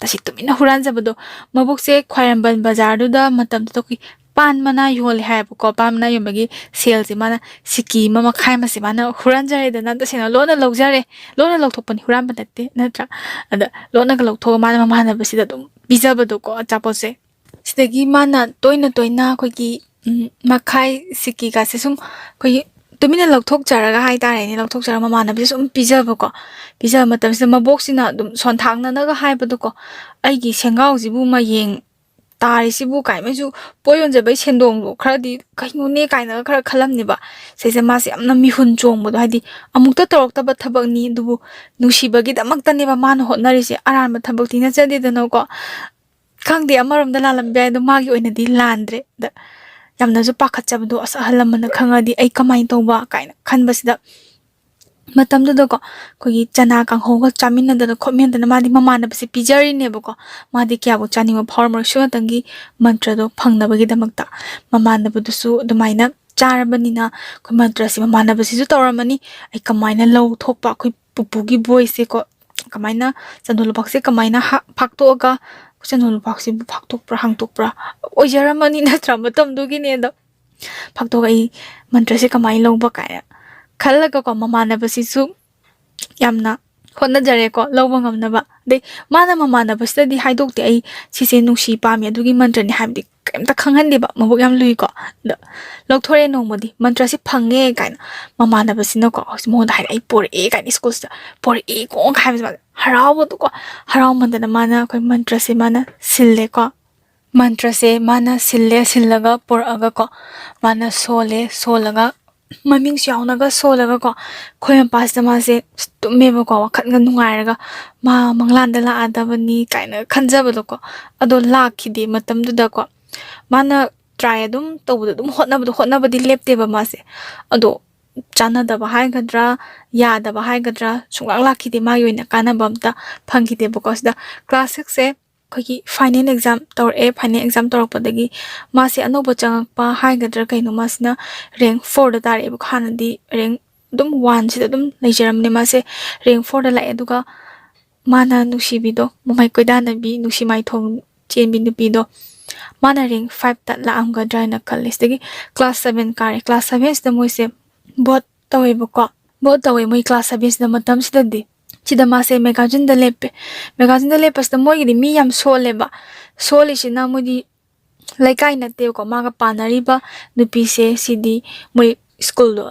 ꯇꯁꯦꯡ ꯇꯨꯃꯤꯟꯅ ꯍꯨꯔꯥꯟꯖꯕꯗꯣ꯫ ꯃꯕꯣꯛꯁꯦ ꯈ꯭ꯋꯥꯏꯔꯝꯕꯟ ꯕꯖꯥꯔꯗꯨꯗ ꯃꯇꯝꯗꯨꯗ ꯑꯩꯈꯣꯏ ꯄꯥꯟ ꯃꯅꯥ ꯌꯣꯜꯂꯦ ꯍꯥꯏꯌꯦꯕꯀꯣ꯫ ꯄꯥꯟ ꯃꯅꯥ ꯌꯣꯟꯕꯒꯤ ꯁꯦꯜꯁꯦ ꯃꯥꯅ ꯁꯤꯀꯤ ꯑꯃ ꯃꯈꯥꯏ ꯑꯃꯁꯦ ꯃꯥꯅ ꯍꯨꯔꯥꯟꯖꯔꯦꯗꯅ, ꯇꯁꯦꯡꯅ ꯂꯣꯟꯅ ꯂꯧꯖꯔꯦ꯫ ꯂꯣꯟꯅ ꯂꯧꯊꯣꯛꯄꯅꯤ, ꯍꯨꯔꯥꯟꯕ ꯅꯠꯇꯦ, ꯅꯠꯇ꯭ꯔꯥ? ꯑꯗ ꯂꯣꯟꯅꯒ ꯂꯧꯊꯣꯛꯑꯒ ꯃꯥꯅ ꯃꯃꯥꯟꯅꯕꯁꯤꯗ ꯑꯗꯨꯝ ꯄꯤꯖꯕꯗꯣꯀꯣ, ꯑꯆꯥꯄꯣꯠꯁꯦ꯫ ꯁꯤꯗꯒꯤ ꯃꯥꯅ ꯇꯣꯏꯅ ꯇꯣꯏꯅ ꯑꯩꯈꯣꯏꯒꯤ, ꯎꯝ, ꯃꯈꯥꯏ ꯁꯤꯀꯤꯒꯁꯦ ꯁꯨꯝ ꯑꯩꯈꯣꯏꯒꯤ ꯇꯨꯃꯤꯟꯅ ꯂꯧꯊꯣꯛꯆꯔꯒ ꯍꯥꯏꯇꯥꯔꯦꯅꯦ, ꯂꯧꯊꯣꯛꯆꯔꯒ ꯃꯃꯥꯟꯅꯕꯤꯁꯦ ꯁꯨꯝ ꯄꯤꯖꯕꯀꯣ꯫ ꯄꯤꯖꯕ ꯃꯇꯝꯁꯤꯗ ꯃꯕꯣꯛꯁꯤꯅ ꯑꯗꯨꯝ ꯁꯣꯟꯊꯥꯡꯅꯅꯒ ꯍꯥꯏꯕꯗꯣꯀꯣ, "ꯑꯩꯒꯤ ꯁꯦꯡꯒꯥꯎꯁꯤꯕꯨ ꯃꯌꯦꯡ ꯇꯥꯔꯤꯁꯤꯕꯨ ꯀꯥꯏꯅ꯫ ꯃꯣꯏꯁꯨ ꯄꯣꯠ ꯌꯣꯟꯖꯕꯩ ꯁꯦꯟꯗꯣꯡꯗꯣ ꯈꯔꯗꯤ ꯀꯩꯅꯣꯅꯦ ꯀꯥꯏꯅꯒ ꯈꯔ ꯈꯜꯂꯝꯅꯦꯕ꯫ ꯁꯤꯁꯦ ꯃꯥꯁꯦ ꯌꯥꯝꯅ ꯃꯤꯍꯨꯟ ꯆꯣꯡꯕꯗꯣ, ꯍꯥꯏꯗꯤ ꯑꯃꯨꯛꯇ ꯇꯧꯔꯛꯇꯕ ꯊꯕꯛꯅꯤ, ꯑꯗꯨꯕꯨ ꯅꯨꯡꯁꯤꯕꯒꯤꯗꯃꯛꯇꯅꯦꯕ ꯃꯥꯅ ꯍꯣꯠꯅꯔꯤꯁꯦ꯫ ꯑꯔꯥꯟꯕ ꯊꯕꯛꯇꯤ ꯅꯠꯆꯗꯦꯗꯅꯀꯣ꯫ ꯈꯪꯗꯦ, ꯑꯃꯔꯣꯝꯗ ꯂꯥꯜꯂꯝꯕ ꯌꯥꯏ, ꯑꯗꯣ ꯃꯥꯒꯤ ꯑꯣꯏꯅꯗꯤ ꯂꯥꯟꯗ꯭ꯔꯦ꯫ ꯑꯗ ꯌꯥꯝꯅꯁꯨ ꯄꯥꯈꯠꯆꯕꯗꯣ, ꯑꯁ, ꯑꯍꯜ ꯂꯃꯟꯅ ꯈꯪꯉꯗꯤ ꯑꯩ ꯀꯃꯥꯏꯅ ꯇꯧꯕ ꯀꯥꯏꯅ ꯈꯟꯕꯁꯤꯗ, ꯃꯇꯝꯗꯨꯗꯀꯣ ꯑꯩꯈꯣꯏꯒꯤ ꯆꯅꯥ ꯀꯥꯡꯍꯧꯒ ꯆꯥꯃꯤꯟꯅꯗꯅ ꯈꯣꯠꯃꯤꯟꯅꯗꯅ ꯃꯥꯗꯤ ꯃꯃꯥꯟꯅꯕꯁꯦ ꯄꯤꯖꯔꯤꯅꯦꯕꯀꯣ꯫ ꯃꯥꯗꯤ ꯀꯌꯥꯕꯨ ꯆꯥꯅꯤꯡꯕ ꯐꯥꯎꯔꯝꯃꯔꯣꯏ꯫ ꯁꯨꯞꯅꯇꯪꯒꯤ ꯃꯟꯇ꯭ꯔꯗꯣ ꯐꯪꯅꯕꯒꯤꯗꯃꯛꯇ ꯃꯃꯥꯟꯅꯕꯗꯨꯁꯨ ꯑꯗꯨꯃꯥꯏꯅ ꯆꯥꯔꯕꯅꯤꯅ ꯑꯩꯈꯣꯏ ꯃꯟꯇ꯭ꯔꯁꯦ ꯃꯃꯥꯟꯅꯕꯁꯤꯁꯨ ꯇꯧꯔꯝꯃꯅꯤ꯫ ꯑꯩ ꯀꯃꯥꯏꯅ ꯂꯧ ꯊꯣꯛꯄ, ꯑꯩꯈꯣꯏ ꯄꯨꯄꯨꯒꯤ ꯕꯣꯏꯁꯦꯀꯣ, ꯀꯃꯥꯏꯅ ꯆꯟꯗꯣꯟ ꯂꯨꯄꯥꯛꯁꯦ ꯀꯃꯥꯏꯅ ꯍꯥ-, ꯐꯥꯛꯇꯣꯛꯑꯒ, ꯆꯟꯗꯣꯟ ꯂꯨꯄꯥꯛꯁꯤꯕꯨ ꯐꯥꯛꯇꯣꯛꯄ꯭ꯔꯥ ꯍꯥꯡꯇꯣꯛꯄ꯭ꯔꯥ ꯑꯣꯏꯖꯔꯝꯃꯅꯤ ꯅꯠꯇ꯭ꯔꯥ? ꯃꯇꯝꯗꯨꯒꯤꯅꯦ ꯑꯗꯣ꯫ ꯐꯥꯛꯇꯣꯛꯑꯒ ꯑꯩ ꯃꯟꯇ꯭ꯔꯁꯦ ꯀꯃꯥꯏꯅ ꯂꯧꯕ ꯀꯥꯏꯅ ꯈꯜꯂꯒꯀꯣ, ꯃꯃꯥꯟꯅꯕꯁꯤꯁꯨ ꯌꯥꯝꯅ ꯍꯣꯠꯅꯖꯔꯦꯀꯣ ꯂꯧꯕ ꯉꯝꯅꯕ꯫ ꯑꯗꯩ ꯃꯥꯅ ꯃꯃꯥꯟꯅꯕꯁꯤꯗꯗꯤ ꯍꯥꯏꯗꯣꯛꯇꯦ, "ꯑꯩ ꯁꯤꯁꯦ ꯅꯨꯡꯁꯤ ꯄꯥꯝꯃꯤ ꯑꯗꯨꯒꯤ ꯃꯟꯇ꯭ꯔꯅꯤ" ꯍꯥꯏꯕꯗꯤ ꯀꯩꯝꯇ ꯈꯪꯍꯟꯗꯦꯕ꯫ ꯃꯕꯨꯛ ꯌꯥꯝ ꯂꯨꯏꯀꯣ꯫ ꯑꯗꯣ ꯂꯧꯊꯣꯔꯛꯑꯦ ꯅꯣꯡꯃꯗꯤ, "ꯃꯟꯇ꯭ꯔꯁꯦ ꯐꯪꯉꯦ" ꯀꯥꯏꯅ ꯃꯃꯥꯟꯅꯕꯁꯤꯅꯀꯣ ꯍꯧꯖꯤꯛ ꯃꯉꯣꯟꯗ ꯍꯥꯏꯔꯦ, "ꯑꯩ ꯄꯣꯔꯛꯑꯦ" ꯀꯥꯏꯅ ꯁ꯭ꯀꯨꯜꯁꯤꯗ, "ꯄꯣꯔꯛꯑꯦꯀꯣ" ꯍꯥꯏꯕꯁꯦ ꯃꯥꯁꯦ ꯍꯔꯥꯎꯕꯗꯣꯀꯣ, ꯍꯔꯥꯎꯃꯟꯗꯅ ꯃꯥꯅ ꯑꯩꯈꯣꯏ ꯃꯟꯇ꯭ꯔꯁꯦ ꯃꯥꯅ ꯁꯤꯜꯂꯦꯀꯣ꯫ ꯃꯟꯇ꯭ꯔꯁꯦ ꯃꯥꯅ ꯁꯤꯜꯂꯦ, ꯁꯤꯜꯂꯒ ꯄꯨꯔꯛꯑꯒꯀꯣ, ꯃꯥꯅ ꯁꯣꯜꯂꯦ, ꯁꯣꯜꯂꯒ ꯃꯃꯤꯡꯁꯨ ꯌꯥꯎꯅꯒ ꯁꯣꯜꯂꯒꯀꯣ, ꯑꯩꯈꯣꯏ ꯃꯄꯥꯁꯤꯗ ꯃꯥꯁꯦ ꯇꯨꯝꯃꯦꯕꯀꯣ, ꯋꯥꯈꯜꯒ ꯅꯨꯡꯉꯥꯏꯔꯒ ꯃꯥ ꯃꯪꯂꯥꯟꯗ ꯂꯥꯛꯑꯗꯕꯅꯤ ꯀꯥꯏꯅ ꯈꯟꯖꯕꯗꯣꯀꯣ꯫ ꯑꯗꯣ ꯂꯥꯛꯈꯤꯗꯦ ꯃꯇꯝꯗꯨꯗꯀꯣ꯫ ꯃꯥꯅ ꯇ꯭ꯔꯥꯏ ꯑꯗꯨꯝ ꯇꯧꯕꯗ ꯑꯗꯨꯝ ꯍꯣꯠꯅꯕꯗꯣ, ꯍꯣꯠꯅꯕꯗꯤ ꯂꯦꯞꯇꯦꯕ ꯃꯥꯁꯦ꯫ ꯑꯗꯣ ꯆꯥꯟꯅꯗꯕ ꯍꯥꯏꯒꯗ꯭ꯔꯥ, ꯌꯥꯗꯕ ꯍꯥꯏꯒꯗ꯭ꯔꯥ, ꯁꯨꯡꯂꯥꯛ ꯂꯥꯛꯈꯤꯗꯦ ꯃꯥꯒꯤ ꯑꯣꯏꯅ ꯀꯥꯟꯅꯕ ꯑꯝꯇ ꯐꯪꯈꯤꯗꯦꯕꯀꯣ꯫ ꯁꯤꯗ ꯀ꯭ꯂꯥꯁ ꯁꯤꯛꯁꯁꯦ ꯑꯩꯈꯣꯏꯒꯤ ꯐꯥꯏꯅꯦꯜ ꯑꯦꯛꯖꯥꯝ ꯇꯧꯔꯛꯑꯦ꯫ ꯐꯥꯏꯅꯦꯜ ꯑꯦꯛꯖꯥꯝ ꯇꯧꯔꯛꯄꯗꯒꯤ ꯃꯥꯁꯦ ꯑꯅꯧꯕ ꯆꯪꯉꯛꯄ ꯍꯥꯏꯒꯗ꯭ꯔꯥ ꯀꯩꯅꯣ, ꯃꯥꯁꯤꯅ ꯔꯦꯡ ꯐꯣꯔꯗ ꯇꯥꯔꯛꯑꯦꯕꯀꯣ꯫ ꯍꯥꯟꯅꯗꯤ ꯔꯦꯡ ꯑꯗꯨꯝ ꯋꯥꯟꯁꯤꯗ ꯑꯗꯨꯝ ꯂꯩꯖꯔꯝꯕꯅꯦ꯫ ꯃꯥꯁꯦ ꯔꯦꯡ ꯐꯣꯔꯗ ꯂꯥꯛꯑꯦ꯫ ꯑꯗꯨꯒ ꯃꯥꯅ ꯅꯨꯡꯁꯤꯕꯤꯗꯣ, ꯃꯃꯩ ꯀꯣꯏꯗꯥꯅꯕꯤ, ꯅꯨꯡꯁꯤ ꯃꯥꯏꯊꯣꯡ ꯆꯦꯟꯕꯤ ꯅꯨꯄꯤꯗꯣ, ꯃꯥꯅ ꯔꯦꯡ ꯐꯥꯏꯚꯇ ꯂꯥꯛꯑꯝꯒꯗ꯭ꯔꯥ ꯍꯥꯏꯅ ꯈꯜꯂꯦ꯫ ꯁꯤꯗꯒꯤ ꯀ꯭ꯂꯥꯁ ꯁꯚꯦꯟ ꯀꯥꯔꯦ꯫ ꯀ꯭ꯂꯥꯁ ꯁꯚꯦꯟꯁꯤꯗ ꯃꯣꯏꯁꯦ ꯚꯣꯠ ꯇꯧꯋꯦꯕꯀꯣ꯫ ꯚꯣꯠ ꯇꯧꯋꯦ ꯃꯣꯏ ꯀ꯭ꯂꯥꯁ ꯁꯚꯦꯟꯁꯤꯗ꯫ ꯃꯇꯝꯁꯤꯗꯗꯤ ꯁꯤꯗ ꯃꯥꯁꯦ ꯃꯦꯒꯥꯖꯤꯟꯗ ꯂꯦꯞꯄꯦ꯫ ꯃꯦꯒꯥꯖꯤꯟꯗ ꯂꯦꯞꯄꯁꯤꯗ ꯃꯣꯏꯒꯤꯗꯤ ꯃꯤ ꯌꯥꯝ ꯁꯣꯜꯂꯦꯕ꯫ ꯁꯣꯜꯂꯤꯁꯤꯅ ꯃꯣꯏꯗꯤ ꯂꯩꯀꯥꯏ ꯅꯠꯇꯦꯕꯀꯣ꯫ ꯃꯥꯒ ꯄꯥꯅꯔꯤꯕ ꯅꯨꯄꯤꯁꯦ ꯁꯤꯗꯤ ꯃꯣꯏ ꯁ꯭ꯀꯨꯜꯗꯣ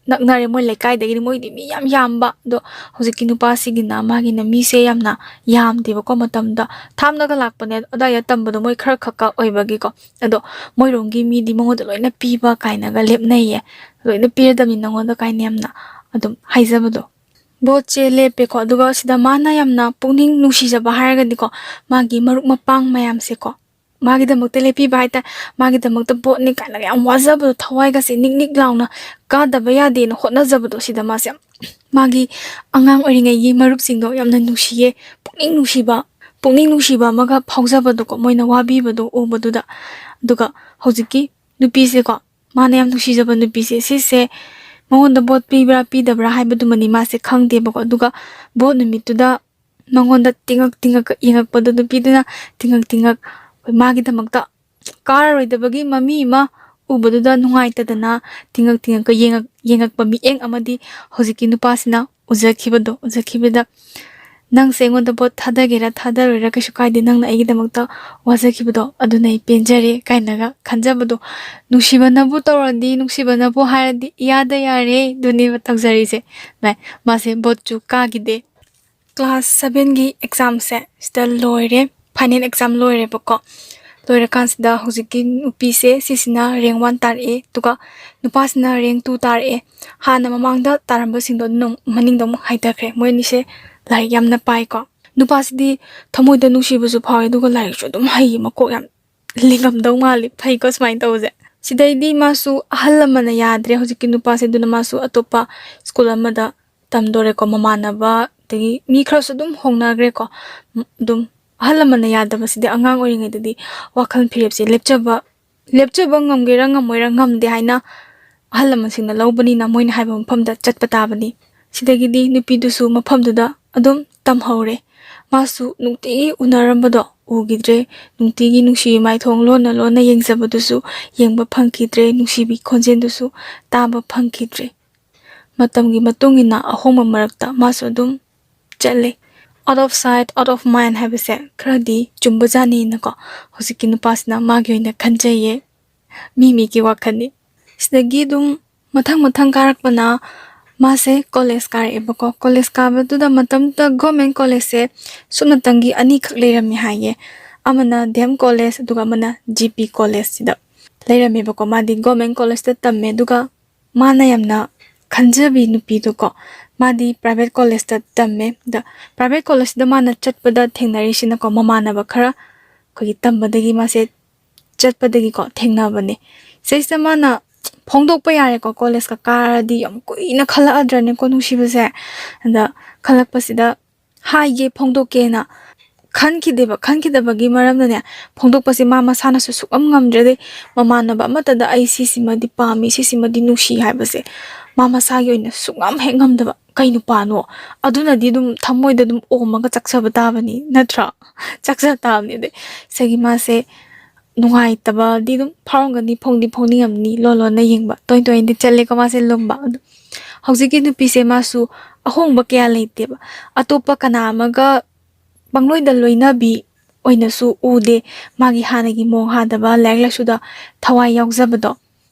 ꯅꯛꯅꯔꯦ, ꯃꯣꯏ ꯂꯩꯀꯥꯏꯗꯒꯤꯗꯤ꯫ ꯃꯣꯏꯗꯤ ꯃꯤ ꯌꯥꯝ ꯌꯥꯝꯕ꯫ ꯑꯗꯣ ꯍꯧꯖꯤꯛꯀꯤ ꯅꯨꯄꯥꯁꯤꯒꯤꯅ, ꯃꯥꯒꯤꯅ ꯃꯤꯁꯦ ꯌꯥꯝꯅ ꯌꯥꯝꯗꯦꯕꯀꯣ꯫ ꯃꯇꯝꯗ ꯊꯥꯞꯅꯒ ꯂꯥꯛꯄꯅꯦ, ꯑꯗꯥꯏꯗ ꯇꯝꯕꯗꯣ ꯃꯣꯏ ꯈꯔ ꯈꯛꯀ ꯑꯣꯏꯕꯒꯤꯀꯣ꯫ ꯑꯗꯣ ꯃꯣꯏꯔꯣꯝꯒꯤ ꯃꯤꯗꯤ ꯃꯉꯣꯟꯗ ꯂꯣꯏꯅ ꯄꯤꯕ ꯀꯥꯏꯅꯒ ꯂꯦꯞꯅꯩꯌꯦ꯫ "ꯂꯣꯏꯅ ꯄꯤꯔꯗꯕꯅꯤ ꯅꯉꯣꯟꯗ" ꯀꯥꯏꯅ ꯌꯥꯝꯅ ꯑꯗꯨꯝ ꯍꯥꯏꯖꯕꯗꯣ꯫ ꯚꯣꯠꯁꯦ ꯂꯦꯞꯄꯦꯀꯣ꯫ ꯑꯗꯨꯒ ꯁꯤꯗ ꯃꯥꯅ ꯌꯥꯝꯅ ꯄꯨꯛꯅꯤꯡ ꯅꯨꯡꯁꯤꯖꯕ ꯍꯥꯏꯔꯒꯗꯤꯀꯣ, ꯃꯥꯒꯤ ꯃꯔꯨꯞ ꯃꯄꯥꯡ ꯃꯌꯥꯝꯁꯦꯀꯣ, ꯃꯥꯒꯤꯗꯃꯛꯇ ꯂꯦꯞꯄꯤꯕ ꯍꯥꯏꯇꯥꯔꯦ꯫ ꯃꯥꯒꯤꯗꯃꯛꯇ ꯚꯣꯠꯅꯤ ꯀꯥꯏꯅꯒ ꯌꯥꯝ ꯋꯥꯖꯕꯗꯣ, ꯊꯋꯥꯏꯒꯁꯦ ꯅꯤꯛ ꯅꯤꯛ ꯂꯥꯎꯅ, ꯀꯥꯗꯕ ꯌꯥꯗꯦꯅ ꯍꯣꯠꯅꯖꯕꯗꯣ, ꯁꯤꯗ ꯃꯥꯁꯦ ꯌꯥꯝ, ꯃꯥꯒꯤ ꯑꯉꯥꯡ ꯑꯣꯏꯔꯤꯉꯩꯒꯤ ꯃꯔꯨꯞꯁꯤꯡꯗꯣ ꯌꯥꯝꯅ ꯅꯨꯡꯁꯤꯌꯦ, ꯄꯨꯛꯅꯤꯡ ꯅꯨꯡꯁꯤꯕ, ꯄꯨꯛꯅꯤꯡ ꯅꯨꯡꯁꯤꯕ ꯑꯃꯒ ꯐꯥꯎꯖꯕꯗꯣꯀꯣ, ꯃꯣꯏꯅ ꯋꯥꯕꯤꯕꯗꯣ ꯎꯕꯗꯨꯗ꯫ ꯑꯗꯨꯒ ꯍꯧꯖꯤꯛꯀꯤ ꯅꯨꯄꯤꯁꯦꯀꯣ, ꯃꯥꯅ ꯌꯥꯝ ꯅꯨꯡꯁꯤꯖꯕ ꯅꯨꯄꯤꯁꯦ, ꯁꯤꯁꯦ ꯃꯉꯣꯟꯗ ꯚꯣꯠ ꯄꯤꯕ꯭ꯔꯥ ꯄꯤꯗꯕ꯭ꯔꯥ ꯍꯥꯏꯕꯗꯨꯃꯅꯤ ꯃꯥꯁꯦ ꯈꯪꯗꯦꯕꯀꯣ꯫ ꯑꯗꯨꯒ ꯚꯣꯠ ꯅꯨꯃꯤꯠꯇꯨꯗ ꯃꯉꯣꯟꯗ ꯇꯤꯡꯉꯛ ꯇꯤꯡꯉꯛ ꯌꯦꯡꯉꯛꯄꯗꯣ, ꯅꯨꯄꯤꯗꯨꯅ ꯇꯤꯡꯉꯛ ꯇꯤꯡꯉꯛ, ꯃꯥꯒꯤꯗꯃꯛꯇ ꯀꯥꯔꯔꯣꯏꯗꯕꯒꯤ ꯃꯃꯤ ꯑꯃ ꯎꯕꯗꯨꯗ ꯅꯨꯡꯉꯥꯏꯇꯗꯅ ꯇꯤꯡꯉꯛ ꯇꯤꯡꯉꯛꯀ ꯌꯦꯡꯉꯛ-, ꯌꯦꯡꯉꯛꯄ ꯃꯤꯠꯌꯦꯡ ꯑꯃꯗꯤ ꯍꯧꯖꯤꯛꯀꯤ ꯅꯨꯄꯥꯁꯤꯅ ꯎꯖꯈꯤꯕꯗꯣ, ꯎꯖꯈꯤꯕꯗ, "ꯅꯪꯁꯦ ꯑꯩꯉꯣꯟꯗ ꯚꯣꯠ ꯊꯥꯗꯒꯦꯔꯥ ꯊꯥꯗꯔꯣꯏꯔꯥ ꯀꯩꯁꯨ ꯀꯥꯏꯗꯦ, ꯅꯪꯅ ꯑꯩꯒꯤꯗꯃꯛꯇ ꯋꯥꯖꯈꯤꯕꯗꯣ ꯑꯗꯨꯅ ꯑꯩ ꯄꯦꯟꯖꯔꯦ" ꯀꯥꯏꯅꯒ ꯈꯟꯖꯕꯗꯣ꯫ ꯅꯨꯡꯁꯤꯕꯅꯕꯨ ꯇꯧꯔꯗꯤ, ꯅꯨꯡꯁꯤꯕꯅꯕꯨ ꯍꯥꯏꯔꯗꯤ ꯏꯌꯥꯗ ꯌꯥꯔꯦ, ꯑꯗꯨꯅꯦꯕ ꯇꯧꯖꯔꯤꯁꯦ꯫ ꯃꯥ-, ꯃꯥꯁꯦ ꯚꯣꯠꯁꯨ ꯀꯥꯈꯤꯗꯦ꯫ ꯀ꯭ꯂꯥꯁ ꯁꯚꯦꯟꯒꯤ ꯑꯦꯛꯖꯥꯝꯁꯦ ꯁꯤꯗ ꯂꯣꯏꯔꯦ, ꯐꯥꯏꯅꯦꯜ ꯑꯦꯛꯖꯥꯝ ꯂꯣꯏꯔꯦꯕꯀꯣ꯫ ꯂꯣꯏꯔꯀꯥꯟꯁꯤꯗ ꯍꯧꯖꯤꯛꯀꯤ ꯅꯨꯄꯤꯁꯦ ꯁꯤꯁꯤꯅ ꯔꯦꯡ ꯋꯥꯟ ꯇꯥꯔꯛꯑꯦ, ꯑꯗꯨꯒ ꯅꯨꯄꯥꯁꯤꯅ ꯔꯦꯡ ꯇꯨ ꯇꯥꯔꯛꯑꯦ꯫ ꯍꯥꯟꯅ ꯃꯃꯥꯡꯗ ꯇꯥꯔꯝꯕꯁꯤꯡꯗꯣ ꯑꯗꯨꯅ ꯑꯃꯨꯛ ꯃꯅꯤꯡꯗ ꯑꯃꯨꯛ ꯍꯥꯏꯊꯈ꯭ꯔꯦ꯫ ꯃꯣꯏ ꯑꯅꯤꯁꯦ ꯂꯥꯏꯔꯤꯛ ꯌꯥꯝꯅ ꯄꯥꯏꯀꯣ꯫ ꯅꯨꯄꯥꯁꯤꯗꯤ ꯊꯃꯣꯏꯗ ꯅꯨꯡꯁꯤꯕꯁꯨ ꯐꯥꯎꯋꯦ, ꯑꯗꯨꯒ ꯂꯥꯏꯔꯤꯛꯁꯨ ꯑꯗꯨꯝ ꯍꯩꯌꯦ, ꯃꯀꯣꯛ ꯌꯥꯝ ꯂꯤꯡꯉꯝꯗꯧ ꯃꯥꯜꯂꯤ, ꯐꯩꯀꯣ ꯁꯨꯃꯥꯏꯅ ꯇꯧꯕꯁꯦ꯫ ꯁꯤꯗꯩꯗꯤ ꯃꯥꯁꯨ ꯑꯍꯜ ꯂꯃꯟꯅ ꯌꯥꯗ꯭ꯔꯦ ꯍꯧꯖꯤꯛꯀꯤ ꯅꯨꯄꯥꯁꯦ, ꯑꯗꯨꯅ ꯃꯥꯁꯨ ꯑꯇꯣꯞꯄ ꯁ꯭ꯀꯨꯜ ꯑꯃꯗ ꯇꯝꯗꯣꯔꯦꯀꯣ꯫ ꯃꯃꯥꯟꯅꯕ ꯑꯗꯒꯤ ꯃꯤ ꯈꯔꯁꯨ ꯑꯗꯨꯝ ꯍꯣꯡꯅꯈ꯭ꯔꯦꯀꯣ꯫ ꯑꯗꯨꯝ ꯑꯍꯜ ꯂꯃꯟꯅ ꯌꯥꯗꯕꯁꯤꯗꯤ, ꯑꯉꯥꯡ ꯑꯣꯏꯔꯤꯉꯩꯗꯗꯤ ꯋꯥꯈꯜ ꯐꯤꯔꯦꯞꯁꯦ ꯂꯦꯞꯆꯕ, ꯂꯦꯞꯆꯕ ꯉꯝꯒꯦꯔꯥ ꯉꯝꯃꯣꯏꯔꯥ ꯉꯝꯗꯦ ꯍꯥꯏꯅ ꯑꯍꯜ ꯂꯃꯟꯁꯤꯡꯅ ꯂꯧꯕꯅꯤꯅ ꯃꯣꯏꯅ ꯍꯥꯏꯕ ꯃꯐꯝꯗ ꯆꯠꯄ ꯇꯥꯕꯅꯤ꯫ ꯁꯤꯗꯒꯤꯗꯤ ꯅꯨꯄꯤꯗꯨꯁꯨ ꯃꯐꯝꯗꯨꯗ ꯑꯗꯨꯝ ꯇꯝꯍꯧꯔꯦ꯫ ꯃꯥꯁꯨ ꯅꯨꯡꯇꯤꯒꯤ ꯎꯅꯔꯝꯕꯗꯣ ꯎꯈꯤꯗ꯭ꯔꯦ, ꯅꯨꯡꯇꯤꯒꯤ ꯅꯨꯡꯁꯤꯕꯤ ꯃꯥꯏꯊꯣꯡ ꯂꯣꯟꯅ ꯂꯣꯟꯅ ꯌꯦꯡꯖꯕꯗꯨꯁꯨ ꯌꯦꯡꯕ ꯐꯪꯈꯤꯗ꯭ꯔꯦ, ꯅꯨꯡꯁꯤꯕꯤ ꯈꯣꯟꯖꯦꯜꯗꯨꯁꯨ ꯇꯥꯕ ꯐꯪꯈꯤꯗ꯭ꯔꯦ꯫ ꯃꯇꯝꯒꯤ ꯃꯇꯨꯡ ꯏꯟꯅ ꯑꯍꯣꯡꯕ ꯃꯔꯛꯇ ꯃꯥꯁꯨ ꯑꯗꯨꯝ ꯆꯠꯂꯦ꯫ Out of sight, out of mind ꯍꯥꯏꯕꯁꯦ ꯈꯔꯗꯤ ꯆꯨꯝꯕꯖꯥꯠꯅꯤꯅꯀꯣ, ꯍꯧꯖꯤꯛꯀꯤ ꯅꯨꯄꯥꯁꯤꯅ ꯃꯥꯒꯤ ꯑꯣꯏꯅ ꯈꯟꯖꯩꯌꯦ꯫ ꯃꯤ ꯃꯤꯒꯤ ꯋꯥꯈꯜꯅꯤ꯫ ꯁꯤꯗꯒꯤ ꯑꯗꯨꯝ ꯃꯊꯪ ꯃꯊꯪ ꯀꯥꯔꯛꯄꯅ ꯃꯥꯁꯦ ꯀꯣꯂꯦꯖ ꯀꯥꯔꯛꯑꯦꯕꯀꯣ꯫ ꯀꯣꯂꯦꯖ ꯀꯥꯕꯗꯨꯗ ꯃꯇꯝꯗꯨꯗ ꯒꯣꯔꯃꯦꯟ ꯀꯣꯂꯦꯖꯁꯦ ꯁꯨꯞꯅꯇꯪꯒꯤ ꯑꯅꯤꯈꯛ ꯂꯩꯔꯝꯃꯤ ꯍꯥꯏꯌꯦ꯫ ꯑꯃꯅ ꯗꯤ ꯑꯦꯝ ꯀꯣꯂꯦꯖ, ꯑꯗꯨꯒ ꯑꯃꯅ ꯖꯤ ꯄꯤ ꯀꯣꯂꯦꯖꯁꯤꯗ ꯂꯩꯔꯝꯃꯦꯕꯀꯣ꯫ ꯃꯥꯗꯤ ꯒꯣꯔꯃꯦꯟ ꯀꯣꯂꯦꯖꯇ ꯇꯝꯃꯦ, ꯑꯗꯨꯒ ꯃꯥꯅ ꯌꯥꯝꯅ ꯈꯟꯖꯕꯤ ꯅꯨꯄꯤꯗꯨꯀꯣ, ꯃꯥꯗꯤ ꯄ꯭ꯔꯥꯏꯚꯦꯠ ꯀꯣꯂꯦꯖꯇ ꯇꯝꯃꯦ꯫ ꯑꯗ ꯄ꯭ꯔꯥꯏꯚꯦꯠ ꯀꯣꯂꯦꯖꯁꯤꯗ ꯃꯥꯅ ꯆꯠꯄꯗ ꯊꯦꯡꯅꯔꯤꯁꯤꯅꯀꯣ, ꯃꯃꯥꯟꯅꯕ ꯈꯔ ꯑꯩꯈꯣꯏꯒꯤ ꯇꯝꯕꯗꯒꯤ ꯃꯥꯁꯦ ꯆꯠꯄꯗꯒꯤꯀꯣ ꯊꯦꯡꯅꯕꯅꯦ꯫ ꯁꯤꯁꯤꯗ ꯃꯥꯅ ꯐꯣꯡꯗꯣꯛꯄ ꯌꯥꯔꯦꯀꯣ, ꯀꯣꯂꯦꯖꯀ ꯀꯥꯔꯗꯤ ꯌꯥꯝ ꯀꯨꯏꯅ ꯈꯜꯂꯛꯑꯗ꯭ꯔꯅꯦꯀꯣ ꯅꯨꯡꯁꯤꯕꯁꯦ꯫ ꯑꯗ ꯈꯜꯂꯛꯄꯁꯤꯗ ꯍꯥꯏꯒꯦ, ꯐꯣꯡꯗꯣꯛꯀꯦꯅ ꯈꯟꯈꯤꯗꯦꯕ꯫ ꯈꯟꯈꯤꯗꯕꯒꯤ ꯃꯔꯝꯅꯅꯦ, ꯐꯣꯡꯗꯣꯛꯄꯁꯦ ꯃꯥ ꯃꯁꯥꯅꯁꯨ ꯁꯨꯛꯉꯝ ꯉꯝꯗ꯭ꯔꯦ꯫ ꯑꯗꯩ ꯃꯃꯥꯟꯅꯕ ꯑꯃꯠꯇꯗ "ꯑꯩ ꯁꯤꯁꯤꯃꯗꯤ ꯄꯥꯝꯃꯤ, ꯁꯤꯁꯤꯃꯗꯤ ꯅꯨꯡꯁꯤ" ꯍꯥꯏꯕꯁꯦ ꯃꯥ ꯃꯁꯥꯒꯤ ꯑꯣꯏꯅ ꯁꯨꯛꯉꯝ ꯍꯦꯛ ꯉꯝꯗꯕ꯫ ꯀꯩ ꯅꯨꯄꯥꯅꯣ? ꯑꯗꯨꯅꯗꯤ ꯑꯗꯨꯝ ꯊꯃꯣꯏꯗ ꯑꯗꯨꯝ ꯑꯣꯝꯃꯒ ꯆꯥꯛꯆꯕ ꯇꯥꯕꯅꯤ, ꯅꯠꯇ꯭ꯔꯥ? ꯆꯥꯛꯆ ꯇꯥꯕꯅꯤ꯫ ꯑꯗꯩ ꯁꯤꯒꯤ ꯃꯥꯁꯦ ꯅꯨꯡꯉꯥꯏꯇꯕꯗꯤ ꯑꯗꯨꯝ ꯐꯥꯎꯔꯝꯒꯅꯤ, ꯐꯣꯡꯗꯤ ꯐꯣꯡꯅꯤꯡꯉꯝꯅꯤ, ꯂꯣꯟ ꯂꯣꯟꯅ ꯌꯦꯡꯕ꯫ ꯇꯣꯏ ꯇꯣꯏꯅꯗꯤ ꯆꯠꯂꯦꯀꯣ ꯃꯥꯁꯦ ꯂꯨꯝꯕ꯫ ꯑꯗꯣ ꯍꯧꯖꯤꯛꯀꯤ ꯅꯨꯄꯤꯁꯦ ꯃꯥꯁꯨ ꯑꯍꯣꯡꯕ ꯀꯌꯥ ꯂꯩꯇꯦꯕ꯫ ꯑꯇꯣꯞꯄ ꯀꯅꯥ ꯑꯃꯒ ꯄꯪꯂꯣꯏꯗ ꯂꯣꯏꯅꯕꯤ ꯑꯣꯏꯅꯁꯨ ꯎꯗꯦ꯫ ꯃꯥꯒꯤ ꯍꯥꯟꯅꯒꯤ ꯃꯑꯣꯡ ꯍꯥꯗꯕ, ꯂꯥꯏꯔꯤꯛ ꯂꯥꯏꯁꯨꯗ ꯊꯋꯥꯏ ꯌꯥꯎꯖꯕꯗꯣ,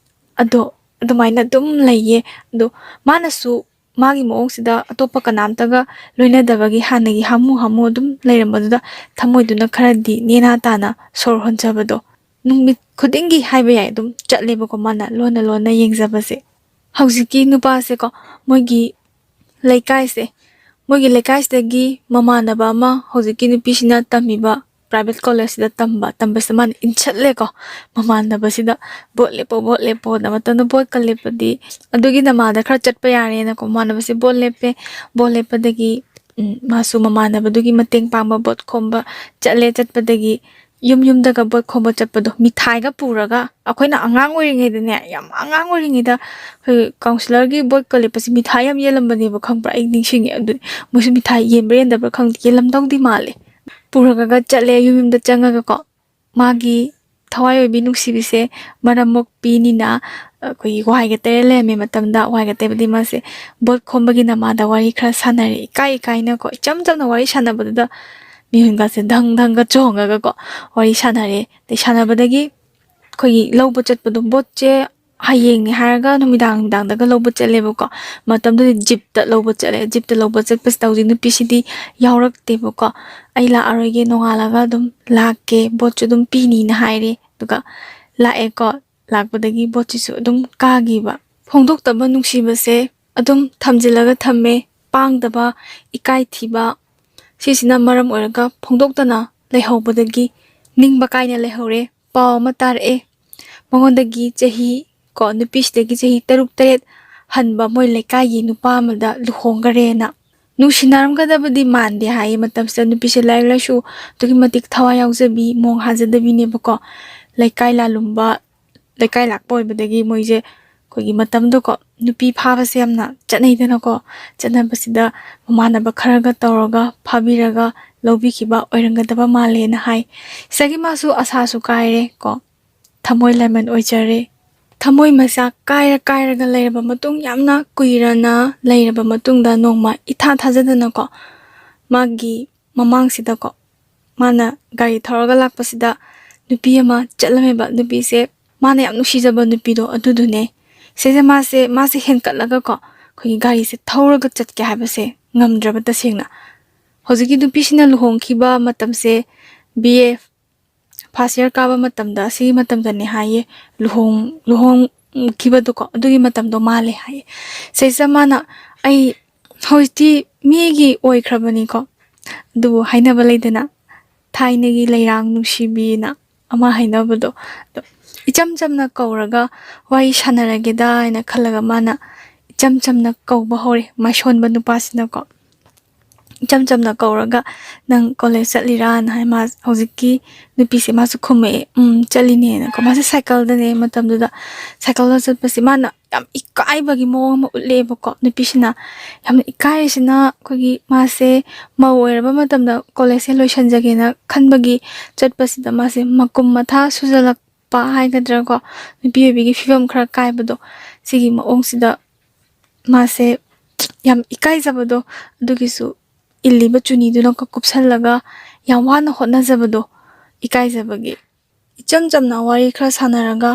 ꯑꯗꯣ ꯑꯗꯨꯃꯥꯏꯅ ꯑꯗꯨꯝ ꯂꯩꯌꯦ꯫ ꯑꯗꯣ ꯃꯥꯅꯁꯨ ꯃꯥꯒꯤ ꯃꯑꯣꯡꯁꯤꯗ ꯑꯇꯣꯞꯄ ꯀꯅꯥꯝꯇꯒ ꯂꯣꯏꯅꯗꯕꯒꯤ ꯍꯥꯟꯅꯒꯤ ꯍꯥꯃꯨ ꯍꯥꯃꯨ ꯑꯗꯨꯝ ꯂꯩꯔꯝꯕꯗꯨꯗ ꯊꯃꯣꯏꯗꯨꯅ ꯈꯔꯗꯤ ꯅꯦꯅꯥ ꯇꯥꯅ ꯁꯣꯔ ꯍꯣꯟꯖꯕꯗꯣ꯫ ꯅꯨꯃꯤꯠ ꯈꯨꯗꯤꯡꯒꯤ ꯍꯥꯏꯕ ꯌꯥꯏ ꯑꯗꯨꯝ ꯆꯠꯂꯦꯕꯀꯣ ꯃꯥꯅ ꯂꯣꯟꯅ ꯂꯣꯟꯅ ꯌꯦꯡꯖꯕꯁꯦ꯫ ꯍꯧꯖꯤꯛꯀꯤ ꯅꯨꯄꯥꯁꯦꯀꯣ, ꯃꯣꯏꯒꯤ ꯂꯩꯀꯥꯏꯁꯦ, ꯃꯣꯏꯒꯤ ꯂꯩꯀꯥꯏꯁꯤꯗꯒꯤ ꯃꯃꯥꯟꯅꯕ ꯑꯃ, ꯍꯧꯖꯤꯛꯀꯤ ꯅꯨꯄꯤꯁꯤꯅ ꯇꯝꯃꯤꯕ ꯄ꯭ꯔꯥꯏꯚꯦꯠ ꯀꯣꯂꯦꯖꯁꯤꯗ ꯇꯝꯕ, ꯇꯝꯕꯁꯤꯗ ꯃꯥꯅ ꯏꯟꯁꯠꯂꯦꯀꯣ ꯃꯃꯥꯟꯅꯕꯁꯤꯗ, "ꯚꯣꯠ ꯂꯦꯞꯄꯣ, ꯚꯣꯠ ꯂꯦꯞꯄꯣꯅ"꯫ ꯃꯇꯝꯗ ꯚꯣꯠꯀ ꯂꯦꯞꯄꯗꯤ ꯑꯗꯨꯒꯤ ꯅꯃꯥꯗ ꯈꯔ ꯆꯠꯄ ꯌꯥꯔꯦꯅꯀꯣ ꯃꯃꯥꯟꯅꯕꯁꯦ ꯚꯣꯠ ꯂꯦꯞꯄꯦ꯫ ꯚꯣꯠ ꯂꯦꯞꯄꯗꯒꯤ ꯎꯝ, ꯃꯥꯁꯨ ꯃꯃꯥꯟꯅꯕꯗꯨꯒꯤ ꯃꯇꯦꯡ ꯄꯥꯡꯕ, ꯚꯣꯠ ꯈꯣꯝꯕ ꯆꯠꯂꯦ꯫ ꯆꯠꯄꯗꯒꯤ ꯌꯨꯝ ꯌꯨꯝꯗꯒ ꯚꯣꯠ ꯈꯣꯝꯕ ꯆꯠꯄꯗꯣ, ꯃꯤꯊꯥꯏꯒ ꯄꯨꯔꯒ, ꯑꯩꯈꯣꯏꯅ ꯑꯉꯥꯡ ꯑꯣꯏꯔꯤꯉꯩꯗꯅꯦ, ꯌꯥꯝ ꯑꯉꯥꯡ ꯑꯣꯏꯔꯤꯉꯩꯗ ꯑꯩꯈꯣꯏ ꯀꯥꯎꯟꯁꯤꯂꯔꯒꯤ ꯚꯣꯠꯀ ꯂꯦꯞꯄꯁꯦ ꯃꯤꯊꯥꯏ ꯌꯥꯝ ꯌꯦꯜꯂꯝꯕꯅꯦꯕ, ꯈꯪꯕ꯭ꯔꯥ? ꯑꯩ ꯅꯤꯡꯁꯤꯡꯉꯦ꯫ ꯑꯗꯨ ꯃꯣꯏꯁꯨ ꯃꯤꯊꯥꯏ ꯌꯦꯟꯕ꯭ꯔꯥ ꯌꯦꯟꯗꯕ꯭ꯔꯥ ꯈꯪꯗꯦ, ꯌꯦꯜꯂꯝꯗꯧꯗꯤ ꯃꯥꯜꯂꯦ꯫ ꯄꯨꯔꯒꯒ ꯆꯠꯂꯦ ꯌꯨꯝ ꯌꯨꯝꯗ ꯆꯪꯉꯒꯀꯣ꯫ ꯃꯥꯒꯤ ꯊꯋꯥꯏ ꯑꯣꯏꯕꯤ ꯅꯨꯡꯁꯤꯕꯤꯁꯦ ꯃꯔꯝ ꯃꯣꯛꯄꯤꯅꯤꯅ ꯑꯩꯈꯣꯏꯒꯤ ꯋꯥꯏꯒ ꯇꯩꯔ ꯂꯩꯔꯝꯃꯤ ꯃꯇꯝꯗ, ꯋꯥꯏꯒ ꯇꯩꯕꯗꯤ ꯃꯥꯁꯦ ꯚꯣꯠ ꯈꯣꯝꯕꯒꯤ ꯅꯃꯥꯗ ꯋꯥꯔꯤ ꯈꯔ ꯁꯥꯟꯅꯔꯦ꯫ ꯏꯀꯥꯏ ꯏꯀꯥꯏꯅꯀꯣ, ꯏꯆꯝ ꯆꯝꯅ ꯋꯥꯔꯤ ꯁꯥꯟꯅꯕꯗꯨꯗ ꯃꯤꯍꯨꯟꯒꯁꯦ ꯙꯪ ꯙꯪꯒ ꯆꯣꯡꯉꯒꯀꯣ ꯋꯥꯔꯤ ꯁꯥꯟꯅꯔꯦ꯫ ꯑꯗꯩ ꯁꯥꯟꯅꯕꯗꯒꯤ ꯑꯩꯈꯣꯏꯒꯤ ꯂꯧꯕ ꯆꯠꯄꯗꯣ, ꯚꯣꯠꯁꯦ ꯍꯌꯦꯡꯅꯦ ꯍꯥꯏꯔꯒ ꯅꯨꯃꯤꯗꯥꯡ ꯅꯨꯃꯤꯗꯥꯡꯗꯒ ꯂꯧꯕ ꯆꯠꯂꯦꯕꯀꯣ꯫ ꯃꯇꯝꯗꯨꯗꯤ ꯖꯤꯞꯇ ꯂꯧꯕ ꯆꯠꯂꯦ꯫ ꯖꯤꯞꯇ ꯂꯧꯕ ꯆꯠꯄꯁꯤꯗ ꯍꯧꯖꯤꯛ ꯅꯨꯄꯤꯁꯤꯗꯤ ꯌꯥꯎꯔꯛꯇꯦꯕꯀꯣ꯫ "ꯑꯩ ꯂꯥꯛꯑꯔꯣꯏꯒꯦ, ꯅꯣꯡꯉꯥꯜꯂꯒ ꯑꯗꯨꯝ ꯂꯥꯛꯀꯦ, ꯕꯣꯠꯁꯨ ꯑꯗꯨꯝ ꯄꯤꯅꯤꯅ" ꯍꯥꯏꯔꯦ꯫ ꯑꯗꯨꯒ ꯂꯥꯛꯑꯦꯀꯣ꯫ ꯂꯥꯛꯄꯗꯒꯤ ꯕꯣꯠꯁꯤꯁꯨ ꯑꯗꯨꯝ ꯀꯥꯈꯤꯕ꯫ ꯐꯣꯡꯗꯣꯛꯇꯕ ꯅꯨꯡꯁꯤꯕꯁꯦ ꯑꯗꯨꯝ ꯊꯝꯖꯤꯜꯂꯒ ꯊꯝꯃꯦ꯫ ꯄꯥꯡꯗꯕ, ꯏꯀꯥꯏ ꯊꯤꯕ, ꯁꯤꯁꯤꯅ ꯃꯔꯝ ꯑꯣꯏꯔꯒ ꯐꯣꯡꯗꯣꯛꯇꯅ ꯂꯩꯍꯧꯕꯗꯒꯤ ꯅꯤꯡꯕ ꯀꯥꯏꯅ ꯂꯩꯍꯧꯔꯦ꯫ ꯄꯥꯎ ꯑꯃ ꯇꯥꯔꯛꯑꯦ꯫ ꯃꯉꯣꯟꯗꯒꯤ ꯆꯍꯤ, ꯀꯣ, ꯅꯨꯄꯤꯁꯤꯗꯒꯤ ꯆꯍꯤ ꯇꯔꯨꯛ ꯇꯔꯦꯠ ꯍꯟꯕ ꯃꯣꯏ ꯂꯩꯀꯥꯏꯒꯤ ꯅꯨꯄꯥ ꯑꯃꯗ ꯂꯨꯍꯣꯡꯈꯔꯦꯅ꯫ ꯅꯨꯡꯁꯤꯅꯔꯝꯒꯗꯕꯗꯤ ꯃꯥꯟꯗꯦ ꯍꯥꯏꯌꯦ꯫ ꯃꯇꯝꯁꯤꯗ ꯅꯨꯄꯤꯁꯦ ꯂꯥꯏꯔꯤꯛ ꯂꯥꯏꯁꯨ ꯑꯗꯨꯛꯀꯤ ꯃꯇꯤꯛ ꯊꯋꯥꯏ ꯌꯥꯎꯖꯕꯤ, ꯃꯣꯡ ꯍꯥꯖꯗꯕꯤꯅꯦꯕꯀꯣ꯫ ꯂꯩꯀꯥꯏ ꯂꯥꯂꯨꯝꯕ, ꯂꯩꯀꯥꯏ ꯂꯥꯛꯄ ꯑꯣꯏꯕꯗꯒꯤ ꯃꯣꯏꯁꯦ ꯑꯩꯈꯣꯏꯒꯤ ꯃꯇꯝꯗꯀꯣ, ꯅꯨꯄꯤ ꯐꯥꯕꯁꯦ ꯌꯥꯝꯅ ꯆꯠꯅꯩꯗꯅꯀꯣ꯫ ꯆꯠꯅꯕꯁꯤꯗ ꯃꯃꯥꯟꯅꯕ ꯈꯔꯒ ꯇꯧꯔꯒ ꯐꯥꯕꯤꯔꯒ ꯂꯧꯕꯤꯈꯤꯕ ꯑꯣꯏꯔꯝꯒꯗꯕ ꯃꯥꯜꯂꯦꯅ ꯍꯥꯏ꯫ ꯁꯤꯗꯒꯤ ꯃꯥꯁꯨ ꯑꯁꯥꯁꯨ ꯀꯥꯏꯔꯦ ꯀꯣ, ꯊꯃꯣꯏ ꯂꯥꯏꯃꯟ ꯑꯣꯏꯖꯔꯦ꯫ ꯊꯃꯣꯏ ꯃꯆꯥꯛ ꯀꯥꯏꯔ ꯀꯥꯏꯔꯒ ꯂꯩꯔꯕ ꯃꯇꯨꯡ, ꯌꯥꯝꯅ ꯀꯨꯏꯔꯅ ꯂꯩꯔꯕ ꯃꯇꯨꯡꯗ, ꯅꯣꯡꯃ ꯏꯊꯥ ꯊꯥꯖꯗꯅꯀꯣ, ꯃꯥꯒꯤ ꯃꯃꯥꯡꯁꯤꯗꯀꯣ, ꯃꯥꯅ ꯒꯥꯔꯤ ꯊꯧꯔꯒ ꯂꯥꯛꯄꯁꯤꯗ ꯅꯨꯄꯤ ꯑꯃ ꯆꯠꯂꯝꯃꯦꯕ꯫ ꯅꯨꯄꯤꯁꯦ, ꯃꯥꯅ ꯌꯥꯝ ꯅꯨꯡꯁꯤꯖꯕ ꯅꯨꯄꯤꯗꯣ ꯑꯗꯨꯗꯨꯅꯦ꯫ ꯁꯤꯁꯦ ꯃꯥꯁꯦ, ꯃꯥꯁꯦ ꯍꯦꯟꯀꯠꯂꯒꯀꯣ, ꯑꯩꯈꯣꯏꯒꯤ ꯒꯥꯔꯤꯁꯦ ꯊꯧꯔꯒ ꯆꯠꯀꯦ ꯍꯥꯏꯕꯁꯦ ꯉꯝꯗ꯭ꯔꯕ ꯇꯁꯦꯡꯅ꯫ ꯍꯧꯖꯤꯛꯀꯤ ꯅꯨꯄꯤꯁꯤꯅ ꯂꯨꯍꯣꯡꯈꯤꯕ ꯃꯇꯝꯁꯦ ꯕꯤ ꯑꯦ ꯐꯥꯔꯁ ꯏꯌꯥꯔ ꯀꯥꯕ ꯃꯇꯝꯗ, ꯑꯁꯤꯒꯤ ꯃꯇꯝꯗꯅꯦ ꯍꯥꯏꯌꯦ, ꯂꯨꯍꯣꯡ-, ꯂꯨꯍꯣꯡꯈꯤꯕꯗꯣꯀꯣ, ꯑꯗꯨꯒꯤ ꯃꯇꯝꯗꯣ ꯃꯥꯜꯂꯦ ꯍꯥꯏꯌꯦ꯫ ꯁꯤꯁꯤꯗ ꯃꯥꯅ, "ꯑꯩ ꯍꯧꯖꯤꯛꯇꯤ ꯃꯤꯒꯤ ꯑꯣꯏꯈ꯭ꯔꯕꯅꯤꯀꯣ", ꯑꯗꯨꯕꯨ ꯍꯥꯏꯅꯕ ꯂꯩꯗꯅ, ꯊꯥꯏꯅꯒꯤ ꯂꯩꯔꯥꯡ ꯅꯨꯡꯁꯤꯕꯤꯅ ꯑꯃ ꯍꯥꯏꯅꯕꯗꯣ꯫ ꯑꯗꯣ ꯏꯆꯝ ꯆꯝꯅ ꯀꯧꯔꯒ ꯋꯥꯔꯤ ꯁꯥꯟꯅꯔꯒꯦꯗ ꯍꯥꯏꯅ ꯈꯜꯂꯒ ꯃꯥꯅ ꯏꯆꯝ ꯆꯝꯅ ꯀꯧꯕ ꯍꯧꯔꯦ, ꯃꯥꯏꯁꯣꯟꯕ ꯅꯨꯄꯥꯁꯤꯅꯀꯣ꯫ ꯏꯆꯝ ꯆꯝꯅ ꯀꯧꯔꯒ, "ꯅꯪ ꯀꯣꯂꯦꯖ ꯆꯠꯂꯤꯔꯥꯅ?" ꯍꯥꯏ꯫ ꯃꯥ, ꯍꯧꯖꯤꯛꯀꯤ ꯅꯨꯄꯤꯁꯦ, ꯃꯥꯁꯨ ꯈꯨꯝꯃꯛꯑꯦ, "ꯎꯝ, ꯆꯠꯂꯤꯅꯦꯅꯀꯣ"꯫ ꯃꯥꯁꯦ ꯁꯥꯏꯀꯜꯗꯅꯦ ꯃꯇꯝꯗꯨꯗ, ꯁꯥꯏꯀꯜꯗ ꯆꯠꯄꯁꯦ ꯃꯥꯅ ꯌꯥꯝ ꯏꯀꯥꯏꯕꯒꯤ ꯃꯑꯣꯡ ꯑꯃ ꯎꯠꯂꯛꯑꯦꯕꯀꯣ꯫ ꯅꯨꯄꯤꯁꯤꯅ ꯌꯥꯝꯅ ꯏꯀꯥꯏꯔꯤꯁꯤꯅ, ꯑꯩꯈꯣꯏꯒꯤ ꯃꯥꯁꯦ ꯃꯧ ꯑꯣꯏꯔꯕ ꯃꯇꯝꯗ ꯀꯣꯂꯦꯖꯁꯦ ꯂꯣꯏꯁꯤꯟꯖꯒꯦꯅ ꯈꯟꯕꯒꯤ ꯆꯠꯄꯁꯤꯗ ꯃꯥꯁꯦ ꯃꯀꯨꯝ ꯃꯊꯥ ꯁꯨꯖꯜꯂꯛꯄ ꯍꯥꯏꯒꯗ꯭ꯔꯥꯀꯣ, ꯅꯨꯄꯤ ꯑꯣꯏꯕꯤꯒꯤ ꯐꯤꯕꯝ ꯈꯔ ꯀꯥꯏꯕꯗꯣ, ꯁꯤꯒꯤ ꯃꯑꯣꯡꯁꯤꯗ ꯃꯥꯁꯦ ꯌꯥꯝ ꯏꯀꯥꯏꯖꯕꯗꯣ, ꯑꯗꯨꯒꯤꯁꯨ ꯏꯜꯂꯤꯕ ꯆꯨꯅꯤꯗꯨꯅ ꯀ-, ꯀꯨꯞꯁꯜꯂꯒ ꯌꯥꯝ ꯋꯥꯅ ꯍꯣꯠꯅꯖꯕꯗꯣ, ꯏꯀꯥꯏꯖꯕꯒꯤ꯫ ꯏꯆꯝ ꯆꯝꯅ ꯋꯥꯔꯤ ꯈꯔ ꯁꯥꯟꯅꯔꯒ,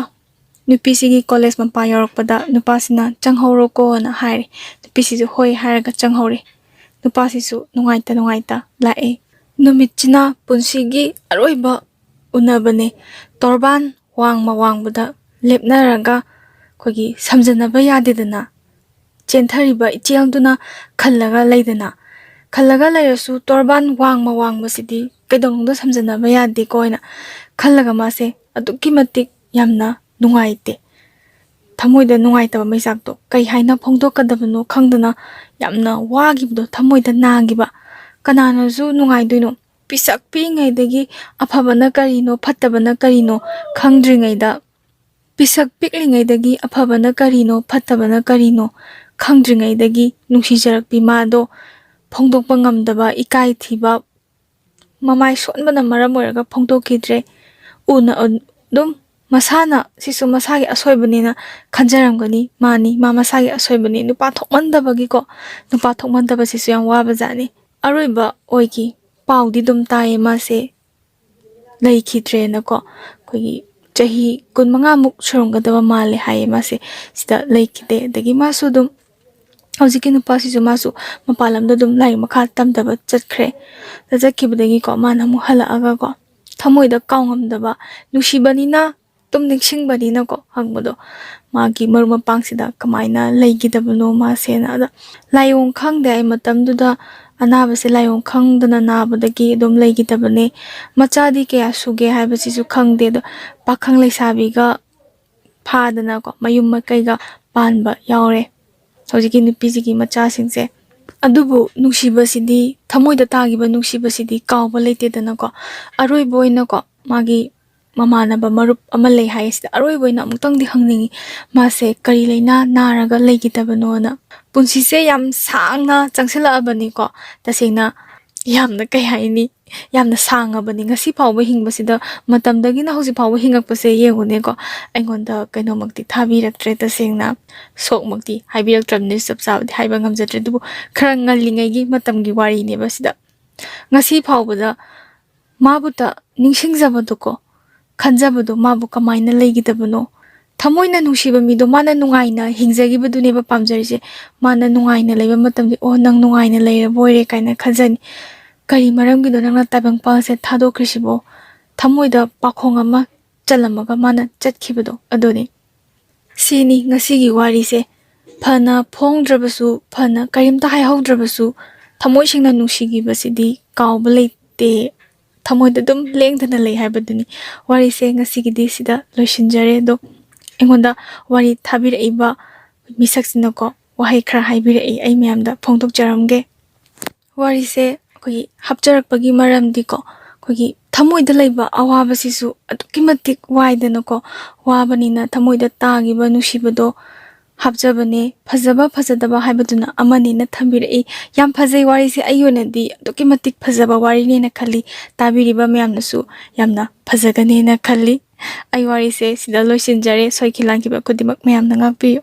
ꯅꯨꯄꯤꯁꯤꯒꯤ ꯀꯣꯂꯦꯖ ꯃꯄꯥ ꯌꯧꯔꯛꯄꯗ ꯅꯨꯄꯥꯁꯤꯅ "ꯆꯪꯍꯧꯔꯣꯀꯣꯅ" ꯍꯥꯏꯔꯦ꯫ ꯅꯨꯄꯤꯁꯤꯁꯨ "ꯍꯣꯏ" ꯍꯥꯏꯔꯒ ꯆꯪꯍꯧꯔꯦ꯫ ꯅꯨꯄꯥꯁꯤꯁꯨ ꯅꯨꯡꯉꯥꯏꯇ ꯅꯨꯡꯉꯥꯏꯇ ꯂꯥꯛꯑꯦ꯫ ꯅꯨꯃꯤꯠꯁꯤꯅ ꯄꯨꯟꯁꯤꯒꯤ ꯑꯔꯣꯏꯕ ꯎꯅꯕꯅꯦ꯫ ꯇꯣꯔꯕꯥꯟ ꯋꯥꯡꯃ ꯋꯥꯡꯕꯗ ꯂꯦꯞꯅꯔꯒ ꯑꯩꯈꯣꯏꯒꯤ ꯁꯝꯖꯟꯅꯕ ꯌꯥꯗꯦꯗꯅ, ꯆꯦꯟꯊꯔꯤꯕ ꯏꯆꯦꯜꯗꯨꯅ ꯈꯜꯂꯒ ꯂꯩꯗꯅ, ꯈꯜꯂꯒ ꯂꯩꯔꯁꯨ ꯇꯣꯔꯕꯥꯟ ꯋꯥꯡꯃ ꯋꯥꯡꯕꯁꯤꯗꯤ ꯀꯩꯗꯧꯅꯨꯡꯗ ꯁꯝꯖꯟꯅꯕ ꯌꯥꯗꯦꯀꯣ ꯍꯥꯏꯅ ꯈꯜꯂꯒ ꯃꯥꯁꯦ ꯑꯗꯨꯛꯀꯤ ꯃꯇꯤꯛ ꯌꯥꯝꯅ ꯅꯨꯡꯉꯥꯏꯇꯦ꯫ ꯊꯃꯣꯏꯗ ꯅꯨꯡꯉꯥꯏꯇꯕ ꯃꯩꯆꯥꯛꯇꯣ ꯀꯩ ꯍꯥꯏꯅ ꯐꯣꯡꯗꯣꯛꯀꯗꯕꯅꯣ ꯈꯪꯗꯅ ꯌꯥꯝꯅ ꯋꯥꯈꯤꯕꯗꯣ, ꯊꯃꯣꯏꯗ ꯅꯥꯈꯤꯕ꯫ ꯀꯅꯥꯅꯁꯨ ꯅꯨꯡꯉꯥꯏꯗꯣꯏꯅꯣ? ꯄꯤꯁꯛ ꯄꯤꯛꯏꯉꯩꯗꯒꯤ ꯑꯐꯕꯅ ꯀꯔꯤꯅꯣ, ꯐꯠꯇꯕꯅ ꯀꯔꯤꯅꯣ ꯈꯪꯗ꯭ꯔꯤꯉꯩꯗ, ꯄꯤꯁꯛ ꯄꯤꯛꯂꯤꯉꯩꯗꯒꯤ ꯑꯐꯕꯅ ꯀꯔꯤꯅꯣ, ꯐꯠꯇꯕꯅ ꯀꯔꯤꯅꯣ ꯈꯪꯗ꯭ꯔꯤꯉꯩꯗꯒꯤ ꯅꯨꯡꯁꯤꯖꯔꯛꯄꯤ ꯃꯥꯗꯣ ꯐꯣꯡꯗꯣꯛꯄ ꯉꯝꯗꯕ, ꯏꯀꯥꯏ ꯊꯤꯕ, ꯃꯃꯥꯏ ꯁꯣꯟꯕꯅ ꯃꯔꯝ ꯑꯣꯏꯔꯒ ꯐꯣꯡꯗꯣꯛꯈꯤꯗ꯭ꯔꯦ꯫ ꯎꯅ ꯑꯗꯨꯝ ꯃꯁꯥꯅ, ꯁꯤꯁꯨ ꯃꯁꯥꯒꯤ ꯑꯁꯣꯏꯕꯅꯦꯅ ꯈꯟꯖꯔꯝꯒꯅꯤ꯫ ꯃꯥꯅꯤ, ꯃꯥ ꯃꯁꯥꯒꯤ ꯑꯁꯣꯏꯕꯅꯤ꯫ ꯅꯨꯄꯥ ꯊꯣꯛꯃꯟꯗꯕꯒꯤꯀꯣ, ꯅꯨꯄꯥ ꯊꯣꯛꯃꯟꯗꯕꯁꯤꯁꯨ ꯌꯥꯝ ꯋꯥꯕꯖꯥꯠꯅꯤ꯫ ꯑꯔꯣꯏꯕ ꯑꯣꯏꯈꯤ꯫ ꯄꯥꯎꯗꯤ ꯑꯗꯨꯝ ꯇꯥꯏꯌꯦ ꯃꯥꯁꯦ ꯂꯩꯈꯤꯗ꯭ꯔꯦꯅꯀꯣ꯫ ꯑꯩꯈꯣꯏꯒꯤ ꯆꯍꯤ ꯀꯨꯟꯃꯉꯥꯃꯨꯛ ꯁꯨꯔꯝꯒꯗꯕ ꯃꯥꯜꯂꯦ ꯍꯥꯏꯌꯦ ꯃꯥꯁꯦ ꯁꯤꯗ ꯂꯩꯈꯤꯗꯦ꯫ ꯑꯗꯒꯤ ꯃꯥꯁꯨ ꯑꯗꯨꯝ, ꯍꯧꯖꯤꯛꯀꯤ ꯅꯨꯄꯥꯁꯤꯁꯨ ꯃꯥꯁꯨ ꯃꯄꯥꯟ ꯂꯝꯗ ꯑꯗꯨꯝ ꯂꯥꯏꯔꯤꯛ ꯃꯈꯥ ꯇꯝꯊꯕ ꯆꯠꯈ꯭ꯔꯦ꯫ ꯑꯗ ꯆꯠꯈꯤꯕꯗꯒꯤꯀꯣ, ꯃꯥꯅ ꯑꯃꯨꯛ ꯍꯜꯂꯛꯑꯒꯀꯣ, ꯊꯃꯣꯏꯗ ꯀꯥꯎꯉꯝꯗꯕ, ꯅꯨꯡꯁꯤꯕꯅꯤꯅ, ꯑꯗꯨꯝ ꯅꯤꯡꯁꯤꯡꯕꯅꯤꯅꯀꯣ ꯍꯪꯕꯗꯣ, ꯃꯥꯒꯤ ꯃꯔꯨꯞ ꯃꯄꯥꯡꯁꯤꯗ ꯀꯃꯥꯏꯅ ꯂꯩꯈꯤꯗꯕꯅꯣ ꯃꯥꯁꯦꯅ꯫ ꯑꯗ ꯂꯥꯏꯑꯣꯡ ꯈꯪꯗꯦ, ꯑꯩ ꯃꯇꯝꯗꯨꯗ ꯑꯅꯥꯕꯁꯦ ꯂꯥꯏꯑꯣꯡ ꯈꯪꯗꯅ ꯅꯥꯕꯗꯒꯤ ꯑꯗꯨꯝ ꯂꯩꯈꯤꯗꯕꯅꯦ꯫ ꯃꯆꯥꯗꯤ ꯀꯌꯥ ꯁꯨꯒꯦ ꯍꯥꯏꯕꯁꯤꯁꯨ ꯈꯪꯗꯦ꯫ ꯑꯗꯣ ꯄꯥꯈꯪ ꯂꯩꯁꯥꯕꯤꯒ ꯐꯥꯗꯅꯀꯣ, ꯃꯌꯨꯝ ꯃꯀꯩꯒ ꯄꯥꯟꯕ ꯌꯥꯎꯔꯦ ꯍꯧꯖꯤꯛꯀꯤ ꯅꯨꯄꯤꯁꯤꯒꯤ ꯃꯆꯥꯁꯤꯡꯁꯦ꯫ ꯑꯗꯨꯕꯨ ꯅꯨꯡꯁꯤꯕꯁꯤꯗꯤ, ꯊꯃꯣꯏꯗ ꯇꯥꯈꯤꯕ ꯅꯨꯡꯁꯤꯕꯁꯤꯗꯤ ꯀꯥꯎꯕ ꯂꯩꯇꯦꯗꯅꯀꯣ꯫ ꯑꯔꯣꯏꯕ ꯑꯣꯏꯅꯀꯣ, ꯃꯥꯒꯤ ꯃꯃꯥꯟꯅꯕ ꯃꯔꯨꯞ ꯑꯃ ꯂꯩ ꯍꯥꯏꯌꯦ ꯁꯤꯗ, ꯑꯔꯣꯏꯕ ꯑꯣꯏꯅ ꯑꯃꯨꯛꯇꯪꯗꯤ ꯍꯪꯅꯤꯡꯉꯤ, ꯃꯥꯁꯦ ꯀꯔꯤ ꯂꯩꯅꯥ ꯅꯥꯔꯒ ꯂꯩꯈꯤꯗꯕꯅꯣꯅ꯫ ꯄꯨꯟꯁꯤꯁꯦ ꯌꯥꯝ ꯁꯥꯡꯅ ꯆꯪꯁꯤꯜꯂꯛꯑꯕꯅꯤꯀꯣ꯫ ꯇꯁꯦꯡꯅ ꯌꯥꯝꯅ, ꯀꯩ ꯍꯥꯏꯅꯤ, ꯌꯥꯝꯅ ꯁꯥꯡꯉꯕꯅꯤ꯫ ꯉꯁꯤ ꯐꯥꯎꯕ ꯍꯤꯡꯕꯁꯤꯗ, ꯃꯇꯝꯗꯒꯤꯅ ꯍꯧꯖꯤꯛ ꯐꯥꯎꯕ ꯍꯤꯡꯉꯛꯄꯁꯦ ꯌꯦꯡꯉꯨꯅꯦꯀꯣ꯫ ꯑꯩꯉꯣꯟꯗ ꯀꯩꯅꯣꯃꯛꯇꯤ ꯊꯥꯕꯤꯔꯛꯇ꯭ꯔꯦ ꯇꯁꯦꯡꯅ꯫ ꯁꯣꯛꯃꯛꯇꯤ ꯍꯥꯏꯕꯤꯔꯛꯇ꯭ꯔꯕꯅꯤꯅ ꯆꯞ ꯆꯥꯕꯗꯤ ꯍꯥꯏꯕ ꯉꯝꯖꯗ꯭ꯔꯦ꯫ ꯑꯗꯨꯕꯨ ꯈꯔ ꯉꯜꯂꯤꯉꯩꯒꯤ ꯃꯇꯝꯒꯤ ꯋꯥꯔꯤꯅꯦꯕ ꯁꯤꯗ꯫ ꯉꯁꯤ ꯐꯥꯎꯕꯗ ꯃꯥꯕꯨꯇ ꯅꯤꯡꯁꯤꯡꯖꯕꯗꯣꯀꯣ, ꯈꯟꯖꯕꯗꯣ, ꯃꯥꯕꯨ ꯀꯃꯥꯏꯅ ꯂꯩꯈꯤꯗꯕꯅꯣ, ꯊꯃꯣꯏꯅ ꯅꯨꯡꯁꯤꯕ ꯃꯤꯗꯣ ꯃꯥꯅ ꯅꯨꯡꯉꯥꯏꯅ ꯍꯤꯡꯖꯈꯤꯕꯗꯨꯅꯦꯕ ꯄꯥꯝꯖꯔꯤꯁꯦ꯫ ꯃꯥꯅ ꯅꯨꯡꯉꯥꯏꯅ ꯂꯩꯕ ꯃꯇꯝꯗꯤ, "ꯑꯣ, ꯅꯪ ꯅꯨꯡꯉꯥꯏꯅ ꯂꯩꯔꯕ ꯑꯣꯏꯔꯦ" ꯀꯥꯏꯅ ꯈꯟꯖꯅꯤ꯫ "ꯀꯔꯤ ꯃꯔꯝꯒꯤꯅꯣ ꯅꯪꯅ ꯇꯥꯏꯕꯪꯄꯥꯟꯁꯦ ꯊꯥꯗꯣꯛꯈ꯭ꯔꯤꯁꯤꯕꯣ?" ꯊꯃꯣꯏꯗ ꯄꯥꯈꯣꯡ ꯑꯃ ꯆꯜꯂꯝꯃꯒ ꯃꯥꯅ ꯆꯠꯈꯤꯕꯗꯣ ꯑꯗꯨꯅꯤ꯫ ꯁꯤꯅꯤ ꯉꯁꯤꯒꯤ ꯋꯥꯔꯤꯁꯦ꯫ ꯐꯅ ꯐꯣꯡꯗ꯭ꯔꯕꯁꯨ, ꯐꯅ ꯀꯔꯤꯝꯇ ꯍꯥꯏꯍꯧꯗ꯭ꯔꯕꯁꯨ, ꯊꯃꯣꯏ ꯁꯦꯡꯅ ꯅꯨꯡꯁꯤꯈꯤꯕꯁꯤꯗꯤ ꯀꯥꯎꯕ ꯂꯩꯇꯦ, ꯊꯃꯣꯏꯗ ꯑꯗꯨꯝ ꯂꯦꯡꯗꯅ ꯂꯩ ꯍꯥꯏꯕꯗꯨꯅꯤ꯫ ꯋꯥꯔꯤꯁꯦ ꯉꯁꯤꯒꯤꯗꯤ ꯁꯤꯗ ꯂꯣꯏꯁꯤꯟꯖꯔꯦ꯫ ꯑꯗꯣ ꯑꯩꯉꯣꯟꯗ ꯋꯥꯔꯤ ꯊꯥꯕꯤꯔꯛꯏꯕ ꯃꯤꯁꯛꯁꯤꯅꯀꯣ, ꯋꯥꯍꯩ ꯈꯔ ꯍꯥꯏꯕꯤꯔꯛꯏ, ꯑꯩ ꯃꯌꯥꯝꯗ ꯐꯣꯡꯗꯣꯛꯆꯔꯝꯒꯦ꯫ ꯋꯥꯔꯤꯁꯦ ꯑꯩꯈꯣꯏꯒꯤ ꯍꯥꯞꯆꯔꯛꯄꯒꯤ ꯃꯔꯝꯗꯤꯀꯣ, ꯑꯩꯈꯣꯏꯒꯤ ꯊꯃꯣꯏꯗ ꯂꯩꯕ ꯑꯋꯥꯕꯁꯤꯁꯨ ꯑꯗꯨꯛꯀꯤ ꯃꯇꯤꯛ ꯋꯥꯏꯗꯅꯀꯣ꯫ ꯋꯥꯕꯅꯤꯅ ꯊꯃꯣꯏꯗ ꯇꯥꯈꯤꯕ ꯅꯨꯡꯁꯤꯕꯗꯣ ꯍꯥꯞꯆꯕꯅꯦ꯫ ꯐꯖꯕ ꯐꯖꯗꯕ ꯍꯥꯏꯕꯗꯨꯅ ꯑꯃꯅꯦꯅ ꯊꯝꯕꯤꯔꯛꯏ꯫ ꯌꯥꯝ ꯐꯖꯩ ꯋꯥꯔꯤꯁꯦ, ꯑꯩꯒꯤ ꯑꯣꯏꯅꯗꯤ ꯑꯗꯨꯛꯀꯤ ꯃꯇꯤꯛ ꯐꯖꯕ ꯋꯥꯔꯤꯅꯦꯅ ꯈꯜꯂꯤ꯫ ꯇꯥꯕꯤꯔꯤꯕ ꯃꯌꯥꯝꯅꯁꯨ ꯌꯥꯝꯅ ꯐꯖꯒꯅꯦꯅ ꯈꯜꯂꯤ꯫ ꯑꯩ ꯋꯥꯔꯤꯁꯦ ꯁꯤꯗ ꯂꯣꯏꯁꯤꯟꯖꯔꯦ꯫ ꯁꯣꯏꯈꯤ ꯂꯥꯟꯈꯤꯕ ꯈꯨꯗꯤꯡꯃꯛ ꯃꯌꯥꯝꯅ ꯉꯥꯛꯄꯤꯌꯨ꯫